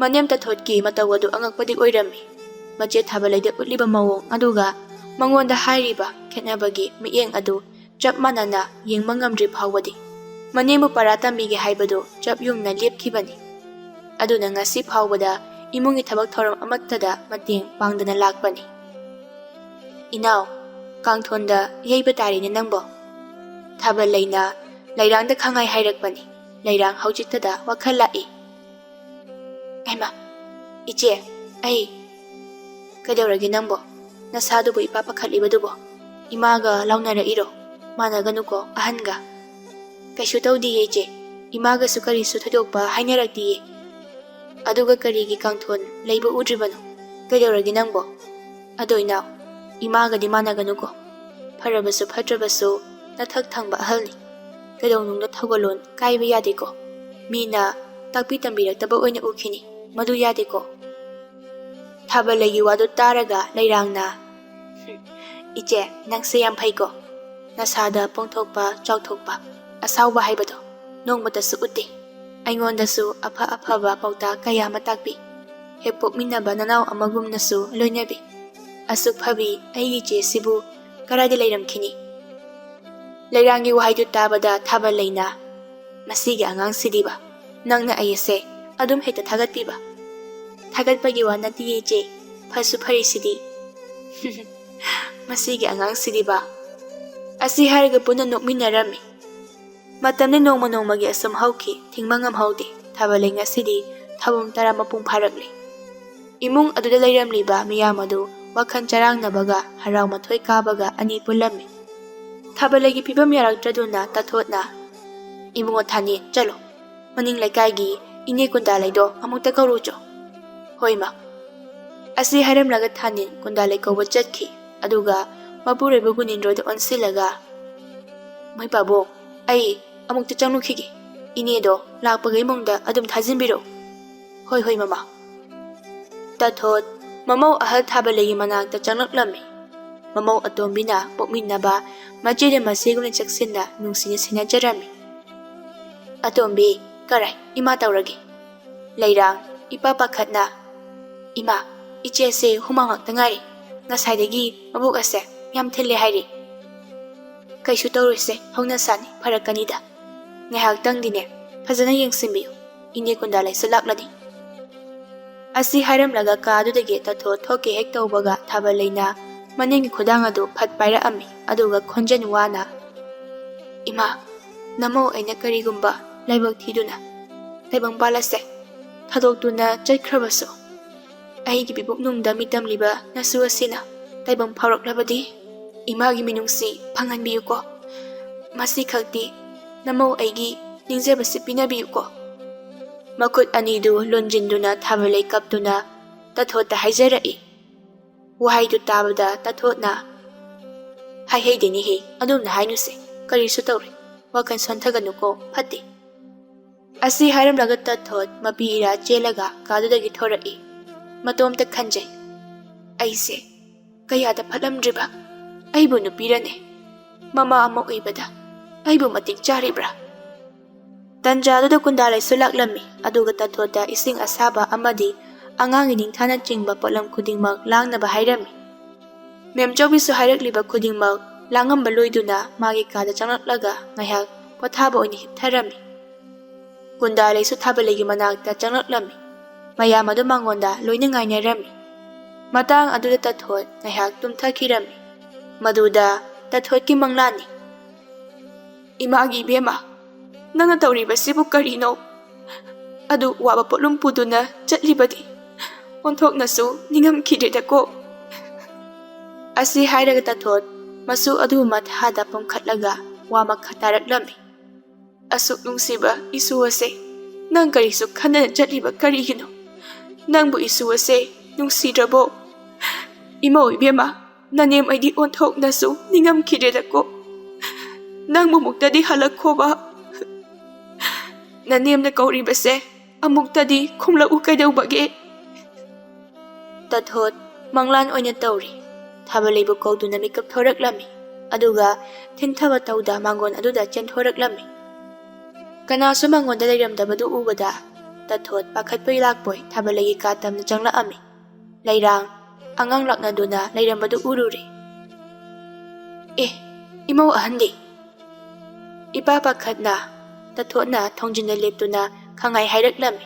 ꯃꯅꯦꯝ ꯇꯥꯊꯣꯠꯀꯤ ꯃꯇꯧ ꯑꯗꯨ ꯑꯉꯛꯄꯗꯤ ꯑꯣꯏꯔꯝꯃꯤ꯫ ꯃꯆꯦ ꯊꯥꯕꯂꯩꯗ ꯎꯠꯂꯤꯕ ꯃꯑꯣꯡ ꯑꯗꯨꯒ ꯃꯉꯣꯟꯗ ꯍꯥꯏꯔꯤꯕ ꯈꯦꯠꯅꯕꯒꯤ ꯃꯤꯠꯌꯦꯡ ꯑꯗꯨ ꯆꯞ ꯃꯥꯟꯅꯅ ꯌꯦꯡꯕ ꯉꯝꯗ꯭ꯔꯤ ꯐꯥꯎꯕꯗꯤ ꯃꯅꯦꯝꯕꯨ ꯄꯔꯥ ꯇꯝꯕꯤꯒꯦ ꯍꯥꯏꯕꯗꯨ ꯆꯞ ꯌꯨꯡꯅ ꯂꯦꯞꯈꯤꯕꯅꯤ꯫ ꯑꯗꯨꯅ ꯉꯁꯤ ꯐꯥꯎꯕꯗ ꯏꯃꯨꯡꯒꯤ ꯊꯕꯛ ꯊꯧꯔꯝ ꯑꯃꯠꯇꯗ ꯃꯇꯦꯡ ꯄꯥꯡꯗꯅ ꯂꯥꯛꯄꯅꯤ꯫ "ꯏꯅꯥꯎ, ꯀꯥꯡꯊꯣꯟꯗ ꯌꯩꯕ ꯇꯥꯔꯦꯅꯦ ꯅꯪꯕꯣ?" ꯊꯥꯕꯜ ꯂꯩꯅ ꯂꯩꯔꯥꯡꯗ ꯈꯪꯍꯥꯏ ꯍꯥꯏꯔꯛꯄꯅꯤ꯫ ꯂꯩꯔꯥꯡ ꯍꯧꯖꯤꯛꯇꯗ ꯋꯥꯈꯜ ꯂꯥꯛꯏ꯫ "ꯍꯩꯃꯥ, ꯏꯆꯦ, ꯑꯩ..." "ꯀꯩꯗꯧꯔꯒꯦ ꯅꯪꯕꯣ? ꯅꯁꯥꯗꯨꯕꯨ ꯏꯄꯥ ꯄꯥꯈꯠꯂꯤꯕꯗꯨꯕꯣ? ꯏꯃꯥꯒ ꯂꯥꯎꯅꯔꯛꯏꯔꯣ? ꯃꯥꯟꯅꯒꯅꯨꯀꯣ ꯑꯍꯟꯒ꯫" "ꯀꯩꯁꯨ ꯇꯧꯗꯤꯌꯦ ꯏꯆꯦ, ꯏꯃꯥꯒꯁꯨ ꯀꯔꯤꯁꯨ ꯊꯣꯏꯗꯣꯛꯄ ꯍꯥꯏꯅꯔꯛꯇꯤꯌꯦ꯫" "ꯑꯗꯨꯒ ꯀꯔꯤꯒꯤ ꯀꯥꯡꯊꯣꯟ ꯂꯩꯕ ꯎꯗ꯭ꯔꯤꯕꯅꯣ? ꯀꯩꯗꯧꯔꯒꯦ ꯅꯪꯕꯣ?" "ꯑꯗꯣ ꯏꯅꯥꯎ, ꯏꯃꯥꯒꯗꯤ ꯃꯥꯟꯅꯒꯅꯨꯀꯣ꯫ ꯐꯔꯕꯁꯨ ꯐꯠꯇ꯭ꯔꯕꯁꯨ ꯅꯊꯛ ꯊꯪꯕ ꯑꯍꯜꯅꯤ꯫ ꯀꯩꯗꯧꯅꯨꯡꯗ ꯊꯧꯒꯜꯂꯣꯟ ꯀꯥꯏꯕ ꯌꯥꯗꯦꯀꯣ꯫ ꯃꯤꯅ ꯇꯥꯛꯄꯤ ꯇꯝꯕꯤꯔꯛꯇꯕ ꯑꯣꯏꯅ ꯎꯈꯤꯅꯤ, ꯃꯗꯨ ꯌꯥꯗꯦꯀꯣ꯫" ꯊꯥꯕꯜꯂꯩꯒꯤ ꯋꯥꯗꯨ ꯇꯥꯔꯒ ꯂꯩꯔꯥꯡꯅ, "ꯏꯆꯦ, ꯅꯪꯁꯦ ꯌꯥꯝ ꯐꯩꯀꯣ꯫ ꯅꯁꯥꯗ ꯄꯣꯡꯊꯣꯛꯄ, ꯆꯥꯎꯊꯣꯛꯄ, ꯑꯁꯥꯎꯕ ꯍꯥꯏꯕꯗꯣ ꯅꯣꯡꯃꯇꯁꯨ ꯎꯠꯇꯦ꯫ ꯑꯩꯉꯣꯟꯗꯁꯨ ꯑꯐ ꯑꯐꯕ ꯄꯥꯎꯇꯥꯛ ꯀꯌꯥ ꯑꯃ ꯇꯥꯛꯄꯤ꯫ ꯍꯦꯛ ꯄꯣꯛꯃꯤꯟꯅꯕ ꯅꯅꯥꯎ ꯑꯃꯒꯨꯝꯅꯁꯨ ꯂꯣꯏꯅꯕꯤ꯫ ꯑꯁꯨꯛ ꯐꯕꯤ ꯑꯩꯒꯤ ꯏꯆꯦꯁꯤꯕꯨ ꯀꯗꯥꯏꯗ ꯂꯩꯔꯝꯈꯤꯅꯤ?" ꯂꯩꯔꯥꯡꯒꯤ ꯋꯥꯍꯩꯗꯨ ꯇꯥꯕꯗ ꯊꯥꯕꯜ ꯂꯩꯅ, "ꯃꯁꯤꯒꯤ ꯑꯉꯥꯡꯁꯤꯗꯤꯕ, ꯅꯪꯅ ꯑꯩꯁꯦ ꯑꯗꯨꯝ ꯍꯦꯛꯇ ꯊꯥꯒꯠꯄꯤꯕ꯫" "ꯊꯥꯒꯠꯄꯒꯤ ꯋꯥ ꯅꯠꯇꯤꯌꯦ ꯏꯆꯦ, ꯐꯁꯨ ꯐꯔꯤꯁꯤꯗꯤ꯫" "ꯃꯁꯤꯒꯤ ꯑꯉꯥꯡꯁꯤꯗꯤꯕ꯫" ꯑꯁꯤ ꯍꯥꯏꯔꯒ ꯄꯨꯟꯅ ꯅꯣꯛꯃꯤꯟꯅꯔꯝꯃꯤ꯫ ꯃꯇꯝꯗꯤ ꯅꯣꯡꯃ ꯅꯣꯡꯃꯒꯤ ꯑꯁꯨꯝ ꯍꯧꯈꯤ, ꯊꯤꯡꯕ ꯉꯝꯍꯧꯗꯦ꯫ ꯊꯥꯕꯜꯂꯩ ꯉꯁꯤꯗꯤ ꯊꯧꯔꯝ ꯇꯔꯥ ꯃꯄꯨꯡ ꯐꯥꯔꯛꯂꯦ꯫ ꯏꯃꯨꯡ ꯑꯗꯨꯗ ꯂꯩꯔꯝꯂꯤꯕ ꯃꯤꯌꯥꯝ ꯑꯗꯨ ꯋꯥꯈꯜ ꯆꯔꯥꯡꯅꯕꯒ ꯍꯔꯥꯎ ꯃꯊꯣꯏ ꯀꯥꯕꯒ ꯑꯅꯤ ꯄꯨꯜꯂꯝꯃꯤ꯫ ꯊꯥꯕꯜꯂꯩꯒꯤ ꯐꯤꯕꯝ ꯌꯥꯔꯛꯇ꯭ꯔꯗꯨꯅ ꯇꯥꯊꯣꯠꯅ, "ꯏꯕꯨꯡꯉꯣ ꯊꯥꯅꯤ, ꯆꯠꯂꯣ, ꯃꯅꯤꯡ ꯂꯩꯀꯥꯏꯒꯤ ꯏꯅꯦ ꯀꯨꯟꯗꯥꯂꯩꯗꯣ ꯑꯃꯨꯛꯇ ꯀꯧꯔꯨꯆꯣ꯫" "ꯍꯣꯏ ꯃꯥ꯫" ꯑꯁꯤ ꯍꯥꯏꯔꯝꯂꯒ ꯊꯥꯅꯤꯟ ꯀꯨꯟꯗꯥꯂꯩ ꯀꯧꯕ ꯆꯠꯈꯤ꯫ ꯑꯗꯨꯒ ꯃꯄꯨꯔꯣꯏꯕ ꯒꯨꯅꯤꯟꯗ꯭ꯔꯣꯗ ꯑꯣꯟꯁꯤꯜꯂꯒ, "ꯃꯣꯏ ꯄꯥꯕꯨꯡ, ꯑꯩ ꯑꯃꯨꯛꯇ ꯆꯪꯂꯨꯈꯤꯒꯦ꯫ ꯏꯅꯦꯗꯣ ꯂꯥꯛꯄꯒ ꯏꯃꯨꯡꯗ ꯑꯗꯨꯝ ꯊꯥꯖꯤꯟꯕꯤꯔꯛꯎ꯫" "ꯍꯣꯏ, ꯍꯣꯏ, ꯃꯃꯥ꯫" ꯇꯥꯊꯣꯠ ꯃꯃꯧ ꯑꯍꯜ ꯊꯥꯕꯜꯂꯩꯒꯤ ꯃꯅꯥꯛꯇ ꯆꯪꯂꯛꯂꯝꯃꯤ꯫ ꯃꯃꯧ ꯑꯇꯣꯝꯕꯤꯅ ꯄꯣꯛꯃꯤꯟꯅꯕ ꯃꯆꯦꯗ ꯃꯆꯦꯒꯨꯝꯅ ꯆꯦꯛꯁꯤꯟꯅ ꯅꯨꯡꯁꯤꯅ ꯁꯦꯟꯅꯖꯔꯝꯃꯤ꯫ "ꯑꯇꯣꯝꯕꯤ, ꯀꯔꯥꯏ ꯏꯃꯥ ꯇꯧꯔꯒꯦ?" ꯂꯩꯔꯥꯡ ꯏꯄꯥ ꯄꯥꯈꯠꯅ, "ꯏꯃꯥ, ꯏꯆꯦꯁꯦ ꯍꯨꯃꯥꯡ ꯉꯥꯛꯇ ꯉꯥꯏꯔꯤ꯫ ꯉꯁꯥꯏꯗꯒꯤ ꯃꯕꯨꯛ ꯑꯁꯦ ꯌꯥꯝ ꯊꯤꯜꯂꯦ ꯍꯥꯏꯔꯤ꯫ "ꯀꯩꯁꯨ ꯇꯧꯔꯣꯏꯁꯦ, ꯍꯧꯅ ꯁꯥꯅꯤ, ꯐꯔꯛꯀꯅꯤꯗ꯫ ꯉꯥꯏꯍꯥꯛꯇꯪꯗꯤꯅꯦ, ꯐꯖꯅ ꯌꯦꯡꯁꯤꯟꯕꯤꯌꯨ, ꯏꯅꯦ ꯀꯨꯟꯗꯥ ꯂꯩꯁꯨ ꯂꯥꯛꯂꯅꯤ"꯫ ꯑꯁꯤ ꯍꯥꯏꯔꯝꯂꯒ ꯀꯥꯗꯨꯗꯒꯤ ꯇꯥꯊꯣꯠ ꯊꯣꯛꯀꯦ ꯍꯦꯛ ꯇꯧꯕꯒ ꯊꯥꯕꯂꯩꯅ ꯃꯅꯤꯡꯒꯤ ꯈꯨꯗꯥꯡ ꯑꯗꯨ ꯐꯠ ꯄꯥꯏꯔꯛꯑꯝꯃꯤ, ꯑꯗꯨꯒ ꯈꯣꯟꯖꯦꯜ ꯋꯥꯅ, "ꯏꯃꯥ, ꯅꯃꯧ ꯑꯩꯅ ꯀꯔꯤꯒꯨꯝꯕ ꯂꯥꯏꯕꯛ ꯊꯤꯗꯨꯅ ꯇꯥꯏꯕꯪꯄꯥꯜ ꯑꯁꯦ ꯊꯥꯗꯣꯛꯇꯨꯅ ꯆꯠꯈ꯭ꯔꯕꯁꯨ, ꯑꯩꯒꯤ ꯄꯤꯕꯨꯛꯅꯨꯡꯗ ꯃꯤꯇꯝꯂꯤꯕ ꯅꯁꯨ ꯑꯁꯤꯅ ꯇꯥꯏꯕꯪ ꯐꯥꯎꯔꯛꯂꯕꯗꯤ ꯏꯃꯥꯒꯤ ꯃꯤꯅꯨꯡꯁꯤ ꯐꯪꯍꯟꯕꯤꯌꯨꯀꯣ꯫ ꯃꯁꯤꯈꯛꯇꯤ ꯅꯃꯧ ꯑꯩꯒꯤ ꯅꯤꯡꯖꯕꯁꯤ ꯄꯤꯅꯕꯤꯌꯨꯀꯣ"꯫ ꯃꯈꯨꯠ ꯑꯅꯤꯗꯨ ꯂꯣꯟꯖꯤꯟꯗꯨꯅ ꯊꯥꯕꯂꯩ ꯀꯞꯇꯨꯅ ꯇꯥꯊꯣꯠꯇ ꯍꯥꯏꯖꯔꯛꯏ꯫ ꯋꯥꯍꯩꯗꯨ ꯇꯥꯕꯗ ꯇꯥꯊꯣꯠꯅ, "ꯍꯥꯏꯍꯩꯗꯦꯅꯦꯍꯦ, ꯑꯗꯨꯝꯅ ꯍꯥꯏꯅꯨꯁꯦ, ꯀꯔꯤꯁꯨ ꯇꯧꯔꯣꯏ, ꯋꯥꯈꯜ ꯁꯣꯟꯊꯒꯅꯨꯀꯣ, ꯐꯠꯇꯦ"꯫ ꯑꯁꯤ ꯍꯥꯏꯔꯝꯂꯒ ꯇꯥꯊꯣꯠ ꯃꯄꯤ ꯏꯔꯥ ꯆꯦꯜꯂꯒ ꯀꯥꯗꯨꯗꯒꯤ ꯊꯣꯔꯛꯏ꯫ ꯃꯇꯣꯝꯇ ꯈꯟꯖꯩ, "ꯑꯩꯁꯦ ꯀꯌꯥꯗ ꯐꯠꯂꯝꯗ꯭ꯔꯤꯕ ꯑꯩꯕꯨ ꯅꯨꯄꯤꯔꯅꯦ? ꯃꯃꯥ ꯑꯃ ꯑꯣꯏꯕꯗ ꯑꯩꯕꯨ ꯃꯇꯤꯛ ꯆꯥꯔꯤꯕ꯭ꯔꯥ?" ꯇꯟꯖꯥꯗꯨꯗ ꯀꯨꯟꯗꯥꯂꯩꯁꯨ ꯂꯥꯛꯂꯝꯃꯤ, ꯑꯗꯨꯒ ꯇꯥꯊꯣꯠꯇ ꯏꯁꯤꯡ ꯑꯁꯥꯕ ꯑꯃꯗꯤ ꯑꯉꯥꯡꯒꯤ ꯅꯤꯡꯊꯥꯅꯆꯤꯡꯕ ꯄꯣꯠꯂꯝ ꯈꯨꯗꯤꯡꯃꯛ ꯂꯥꯡꯅꯕ ꯍꯥꯏꯔꯝꯃꯤ꯫ ꯃꯦꯝꯆꯧꯕꯤꯁꯨ ꯍꯥꯏꯔꯛꯂꯤꯕ ꯈꯨꯗꯤꯡꯃꯛ ꯂꯥꯡꯉꯝꯕ ꯂꯣꯏꯗꯨꯅ ꯃꯥꯒꯤ ꯀꯥꯗ ꯆꯪꯂꯛꯂꯒ ꯉꯥꯏꯍꯥꯛ ꯄꯣꯊꯥꯕ ꯑꯣꯏꯅ ꯍꯤꯞꯊꯔꯝꯃꯤ꯫ ꯀꯨꯟꯗꯥꯂꯩꯁꯨ ꯊꯥꯕꯂꯩꯒꯤ ꯃꯅꯥꯛꯇ ꯆꯪꯂꯛꯂꯝꯃꯤ꯫ ꯃꯌꯥꯝ ꯑꯗꯨ ꯃꯉꯣꯟꯗ ꯂꯣꯏꯅ ꯉꯥꯏꯅꯔꯝꯃꯤ꯫ ꯃꯇꯥꯡ ꯑꯗꯨꯗ ꯇꯥꯊꯣꯠ ꯉꯥꯏꯍꯥꯛ ꯇꯨꯝꯊꯈꯤꯔꯝꯃꯤ꯫ ꯃꯗꯨꯗ ꯇꯥꯊꯣꯠꯀꯤ ꯃꯪꯂꯥꯟꯅꯤ꯫ "ꯏꯃꯥꯒꯤ ꯏꯕꯦꯝꯃ, ꯅꯪꯅ ꯇꯧꯔꯤꯕꯁꯤꯕꯨ ꯀꯔꯤꯅꯣ? ꯑꯗꯨ ꯋꯥꯕ ꯄꯣꯠꯂꯨꯝ ꯄꯨꯗꯨꯅ ꯆꯠꯂꯤꯕꯗꯤ ꯑꯣꯟꯊꯣꯛꯅꯁꯨ ꯅꯤꯡꯉꯝꯈꯤꯗ꯭ꯔꯦꯗꯀꯣ"꯫ ꯑꯁꯤ ꯍꯥꯏꯔꯒ ꯇꯥꯊꯣꯠ ꯃꯁꯨ ꯑꯗꯨ ꯃꯊꯥꯗ ꯄꯨꯝꯈꯠꯂꯒ ꯋꯥ ꯃꯈꯥ ꯇꯥꯔꯛꯂꯝꯃꯤ꯫ "ꯑꯁꯨꯛ ꯅꯨꯡꯁꯤꯕ ꯏꯁꯨ ꯑꯁꯦ ꯅꯪ ꯀꯔꯤꯁꯨ ꯈꯟꯗꯅ ꯆꯠꯂꯤꯕ ꯀꯔꯤꯒꯤꯅꯣ? ꯅꯪꯕꯨ ꯏꯁꯨ ꯑꯁꯦ ꯅꯨꯡꯁꯤꯗ꯭ꯔꯕꯣ? ꯏꯃꯧ ꯏꯕꯦꯝꯃ, ꯅꯅꯦꯝ ꯑꯩꯗꯤ ꯑꯣꯟꯊꯣꯛꯅꯁꯨ ꯅꯤꯡꯉꯝꯈꯤꯗ꯭ꯔꯦꯗꯀꯣ꯫ ꯅꯪꯕꯨ ꯑꯃꯨꯛꯇꯗꯤ ꯍꯜꯂꯛꯈꯣꯕ꯫ ꯅꯅꯦꯝꯅ ꯀꯧꯔꯤꯕꯁꯦ ꯑꯃꯨꯛꯇꯗꯤ ꯈꯨꯝꯂꯛꯎ ꯀꯩꯗꯧꯕꯒꯦ?" ꯇꯥꯊꯣꯠ ꯃꯪꯂꯥꯟ ꯑꯣꯏꯅ ꯇꯧꯔꯤ꯫ ꯊꯥꯕꯂꯩꯕꯨ ꯀꯧꯗꯨꯅ ꯃꯤꯀꯞ ꯊꯣꯔꯛꯂꯝꯃꯤ, ꯑꯗꯨꯒ ꯊꯤꯟꯊꯕ ꯇꯧꯗ ꯃꯥꯡꯒꯣꯟ ꯑꯗꯨꯗ ꯆꯦꯟꯊꯣꯔꯛꯂꯝꯃꯤ꯫ ꯀꯅꯥꯁꯨ ꯃꯉꯣꯟꯗ ꯂꯩꯔꯝꯗꯕꯗꯨ ꯎꯕꯗ ꯇꯥꯊꯣꯠ ꯄꯥꯈꯠꯄꯣꯏ ꯂꯥꯛꯄꯣꯏ ꯊꯥꯕꯂꯩꯒꯤ ꯀꯥ ꯇꯝꯅ ꯆꯪꯂꯛꯑꯝꯃꯤ꯫ "ꯂꯩꯔꯥꯡ, ꯑꯉꯥꯡ ꯂꯥꯛꯅꯗꯨꯅ ꯂꯩꯔꯝꯕꯗꯨ ꯎꯔꯨꯔꯦ꯫ "ꯑꯦ, ꯏꯃꯧ ꯑꯍꯟꯗꯤ?" ꯏꯄꯥ ꯄꯥꯈꯠꯅ ꯇꯥꯊꯣꯠꯅ ꯊꯣꯡꯖꯤꯟꯗ ꯂꯦꯞꯇꯨꯅ ꯈꯪꯍꯥꯏ ꯍꯥꯏꯔꯛꯂꯝꯃꯤ꯫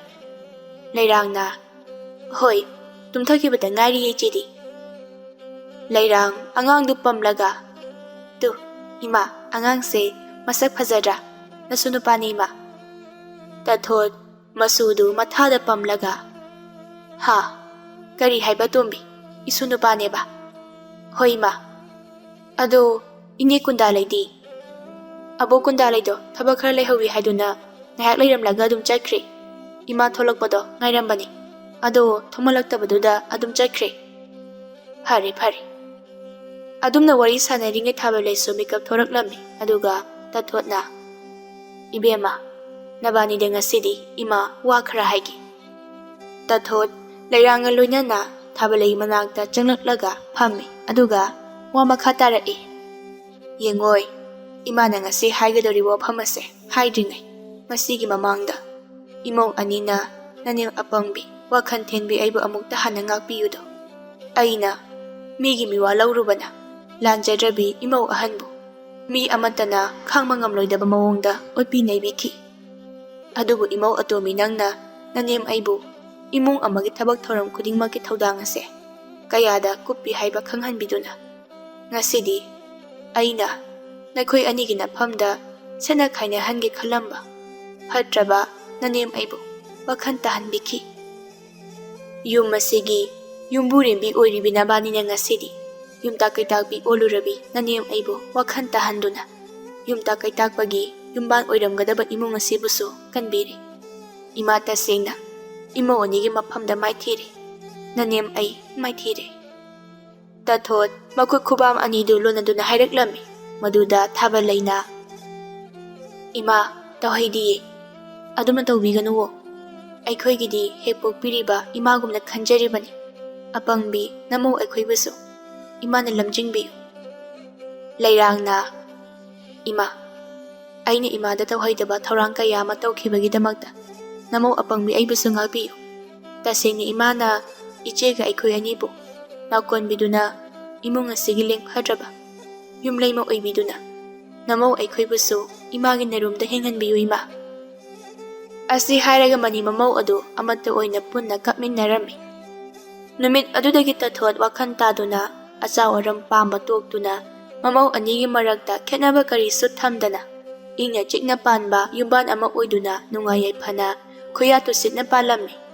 ꯂꯩꯔꯥꯡꯅ, "ꯍꯣꯏ, ꯇꯨꯝꯊꯈꯤꯕꯗ ꯉꯥꯏꯔꯤꯌꯦ ꯏꯆꯦꯗꯤ꯫" ꯂꯩꯔꯥꯡ ꯑꯉꯥꯡꯗꯨ ꯄꯝꯂꯒ, "ꯇꯨ, ꯏꯃꯥ, ꯑꯉꯥꯡꯁꯦ ꯃꯁꯛ ꯐꯖꯗ꯭ꯔꯥ? ꯅꯁꯨ ꯅꯨꯄꯥꯅꯤ ꯏꯃꯥ꯫" ꯇꯥꯊꯣꯠ ꯃꯆꯨꯗꯨ ꯃꯊꯥꯗ ꯄꯝꯂꯒ, "ꯍꯥ? ꯀꯔꯤ ꯍꯥꯏꯕ ꯇꯣꯝꯕꯤ? ꯏꯁꯨ ꯅꯨꯄꯥꯅꯦꯕ?" "ꯍꯣꯏ ꯏꯃꯥ꯫ ꯑꯗꯣ ꯏꯅꯦ ꯀꯨꯟꯗꯥꯂꯩꯗꯤ?" "ꯑꯕꯣꯛ ꯀꯨꯟꯗꯥꯂꯩꯗꯣ ꯊꯕꯛ ꯈꯔ ꯂꯩꯍꯧꯋꯤ ꯍꯥꯏꯗꯨꯅ ꯉꯥꯏꯍꯥꯛ ꯂꯩꯔꯝꯂꯒ ꯑꯗꯨꯝ ꯆꯠꯈ꯭ꯔꯦ꯫ ꯏꯃꯥ ꯊꯣꯛꯂꯛꯄꯗꯣ ꯉꯥꯏꯔꯝꯕꯅꯤ꯫ ꯑꯗꯣ ꯊꯣꯛꯃꯜꯂꯛꯇꯕꯗꯨꯗ ꯑꯗꯨꯝ ꯆꯠꯈ꯭ꯔꯦ꯫" "ꯐꯔꯦ, ꯐꯔꯦ꯫" ꯑꯗꯨꯝꯅ ꯋꯥꯔꯤ ꯁꯥꯟꯅꯔꯤꯉꯩ ꯊꯥꯕꯂꯩꯁꯨ ꯃꯤꯀꯞ ꯊꯣꯔꯛꯂꯝꯃꯤ꯫ ꯑꯗꯨꯒ ꯇꯥꯊꯣꯠꯅ, "ꯏꯕꯦꯝꯃ, ꯅꯕꯥꯅꯤꯗ ꯉꯁꯤꯗꯤ ꯏꯃꯥ ꯋꯥ ꯈꯔ ꯍꯥꯏꯒꯦ꯫" ꯇꯥꯊꯣꯠ ꯂꯩꯔꯥꯡꯒ ꯂꯣꯏꯅꯅ ꯊꯥꯕꯂꯩ ꯃꯅꯥꯛꯇ ꯆꯪꯂꯛꯂꯒ ꯐꯝꯃꯤ꯫ ꯑꯗꯨꯒ ꯋꯥ ꯃꯈꯥ ꯇꯥꯔꯛꯏ꯫ "ꯌꯦꯡꯉꯣꯏ, ꯏꯃꯥꯅ ꯉꯁꯤ ꯍꯥꯏꯒꯗꯧꯔꯤꯕ ꯋꯥꯐꯝ ꯑꯁꯦ ꯍꯥꯏꯗ꯭ꯔꯤꯉꯩ ꯃꯁꯤꯒꯤ ꯃꯃꯥꯡꯗ ꯏꯃꯧ ꯑꯅꯤꯅ ꯅꯅꯦꯝ ꯑꯄꯪꯕꯤ, ꯋꯥꯈꯜ ꯊꯦꯟꯕꯤ ꯑꯩꯕꯨ ꯑꯃꯨꯛꯇ ꯍꯥꯟꯅ ꯉꯥꯛꯄꯤꯌꯨꯗꯣ꯫ ꯑꯩꯅ ꯃꯤꯒꯤ ꯃꯤꯋꯥ ꯂꯧꯔꯨꯕꯅ ꯂꯥꯟꯖꯗ꯭ꯔꯕꯤ ꯏꯃꯧ ꯑꯍꯟꯕꯨ ꯃꯤ ꯑꯃꯠꯇꯅ ꯈꯥꯡꯕ ꯉꯝꯂꯣꯏꯗꯕ ꯃꯑꯣꯡꯗ ꯑꯣꯠꯄꯤ ꯅꯩꯕꯤꯈꯤ꯫ ꯑꯗꯨꯕꯨ ꯏꯃꯧ ꯑꯇꯣꯝꯕꯤ, ꯅꯪꯅ ꯅꯅꯦꯝ ꯑꯩꯕꯨ ꯏꯃꯨꯡ ꯑꯃꯒꯤ ꯊꯕꯛ ꯊꯧꯔꯝ ꯈꯨꯗꯤꯡꯃꯛꯀꯤ ꯊꯧꯗꯥꯡ ꯑꯁꯦ ꯀꯌꯥꯗ ꯀꯨꯞꯄꯤ ꯍꯥꯏꯕ ꯈꯪꯍꯟꯕꯤꯗꯨꯅ, ꯉꯁꯤꯗꯤ ꯑꯩꯅ ꯅꯈꯣꯏ ꯑꯅꯤꯒꯤ ꯅꯐꯝꯗ ꯁꯦꯠꯅ ꯈꯥꯏꯅꯍꯟꯒꯦ ꯈꯜꯂꯝꯕ ꯐꯠꯇ꯭ꯔꯕ ꯅꯅꯦꯝ ꯑꯩꯕꯨ ꯋꯥꯈꯜ ꯇꯥꯍꯟꯕꯤꯈꯤ꯫ ꯌꯨꯝ ꯑꯁꯤꯒꯤ ꯌꯨꯝꯕꯨꯔꯦꯝꯕꯤ ꯑꯣꯏꯔꯤꯕꯤ ꯅꯕꯥꯅꯤꯅ ꯉꯁꯤꯗꯤ ꯌꯨꯝꯇꯥꯛ ꯀꯩꯇꯥꯛꯄꯤ ꯑꯣꯜꯂꯨꯔꯕꯤ ꯅꯅꯦꯝ ꯑꯩꯕꯨ ꯋꯥꯈꯜ ꯇꯥꯍꯟꯗꯨꯅ ꯌꯨꯝꯇꯥꯛ ꯀꯩꯇꯥꯛꯄꯒꯤ ꯌꯨꯝꯕꯥꯟ ꯑꯣꯏꯔꯝꯒꯗꯕ ꯏꯃꯨꯡ ꯑꯁꯤꯕꯨꯁꯨ ꯀꯟꯕꯤꯔꯦ꯫ ꯏꯃꯥ ꯇꯁꯦꯡꯅ ꯏꯃꯧ ꯑꯅꯤꯒꯤ ꯃꯐꯝꯗ ꯃꯥꯏꯊꯤꯔꯦ꯫ ꯅꯅꯦꯝ ꯑꯩ ꯃꯥꯏꯊꯤꯔꯦ꯫" ꯇꯥꯊꯣꯠ ꯃꯈꯨꯠ ꯈꯨꯕꯥꯝ ꯑꯅꯤꯗꯨ ꯂꯣꯟꯅꯗꯨꯅ ꯍꯥꯏꯔꯛꯂꯝꯃꯤ꯫ ꯃꯗꯨꯗ ꯊꯥꯕꯂꯩꯅ, "ꯏꯃꯥ, ꯇꯧꯍꯩꯗꯤꯌꯦ꯫ ꯑꯗꯨꯝꯅ ꯇꯧꯕꯤꯒꯅꯨꯋꯣ꯫ ꯑꯩꯈꯣꯏꯒꯤꯗꯤ ꯍꯦꯛ ꯄꯣꯛꯄꯤꯔꯤꯕ ꯏꯃꯥꯒꯨꯝꯅ ꯈꯟꯖꯔꯤꯕꯅꯤ꯫ ꯑꯄꯪꯕꯤ ꯅꯃꯧ ꯑꯩꯈꯣꯏꯕꯨꯁꯨ ꯏꯃꯥꯅ ꯂꯝꯖꯤꯡꯕꯤꯌꯨ꯫" ꯂꯩꯔꯥꯡꯅ, "ꯏꯃꯥ, ꯑꯩꯅ ꯏꯃꯥꯗ ꯇꯧꯍꯩꯗꯕ ꯊꯧꯔꯥꯡ ꯀꯌꯥ ꯑꯃ ꯇꯧꯈꯤꯕꯒꯤꯗꯃꯛꯇ ꯅꯃꯧ ꯑꯄꯪꯕꯤ ꯑꯩꯕꯨꯁꯨ ꯉꯥꯛꯄꯤꯌꯨ꯫ ꯇꯁꯦꯡꯅ ꯏꯃꯥꯅ ꯏꯆꯦꯒ ꯑꯩꯈꯣꯏ ꯑꯅꯤꯕꯨ ꯂꯥꯎꯀꯣꯟꯕꯤꯗꯨꯅ ꯏꯃꯨꯡ ꯑꯁꯤꯒꯤ ꯂꯦꯡꯐꯗ꯭ꯔꯕ ꯌꯨꯝꯂꯩꯃ ꯑꯣꯏꯕꯤꯗꯨꯅ, "ꯅꯃꯧ ꯑꯩꯈꯣꯏꯕꯨꯁꯨ ꯏꯃꯥꯒꯤ ꯅꯔꯨꯝꯗ ꯍꯤꯡꯍꯟꯕꯤꯌꯨ ꯏꯃꯥ"꯫ ꯑꯁꯤ ꯍꯥꯏꯔꯒ ꯃꯅꯤ ꯃꯃꯧ ꯑꯗꯨ ꯑꯃꯠꯇ ꯑꯣꯏꯅ ꯄꯨꯟꯅ ꯀꯞꯃꯤꯟꯅꯔꯝꯃꯤ꯫ ꯅꯨꯃꯤꯠ ꯑꯗꯨꯗꯒꯤ ꯇꯊꯣꯠ ꯋꯥꯈꯜ ꯇꯥꯗꯨꯅ, ꯑꯆꯥꯎ ꯑꯔꯝ ꯄꯥꯝꯕ ꯇꯣꯛꯇꯨꯅ, ꯃꯃꯧ ꯑꯅꯤꯒꯤ ꯃꯔꯛꯇ ꯈꯦꯠꯅꯕ ꯀꯔꯤꯁꯨ ꯊꯝꯗꯅ, ꯏꯪꯅ ꯆꯤꯛꯅ ꯄꯥꯟꯕ ꯌꯨꯝꯕꯥꯟ ꯑꯃ ꯑꯣꯏꯗꯨꯅ ꯅꯨꯡꯉꯥꯏ ꯌꯥꯏꯐꯅ ꯈꯨꯌꯥ ꯇꯨꯁꯤꯠꯅ ꯄꯥꯜꯂꯝꯃꯤ꯫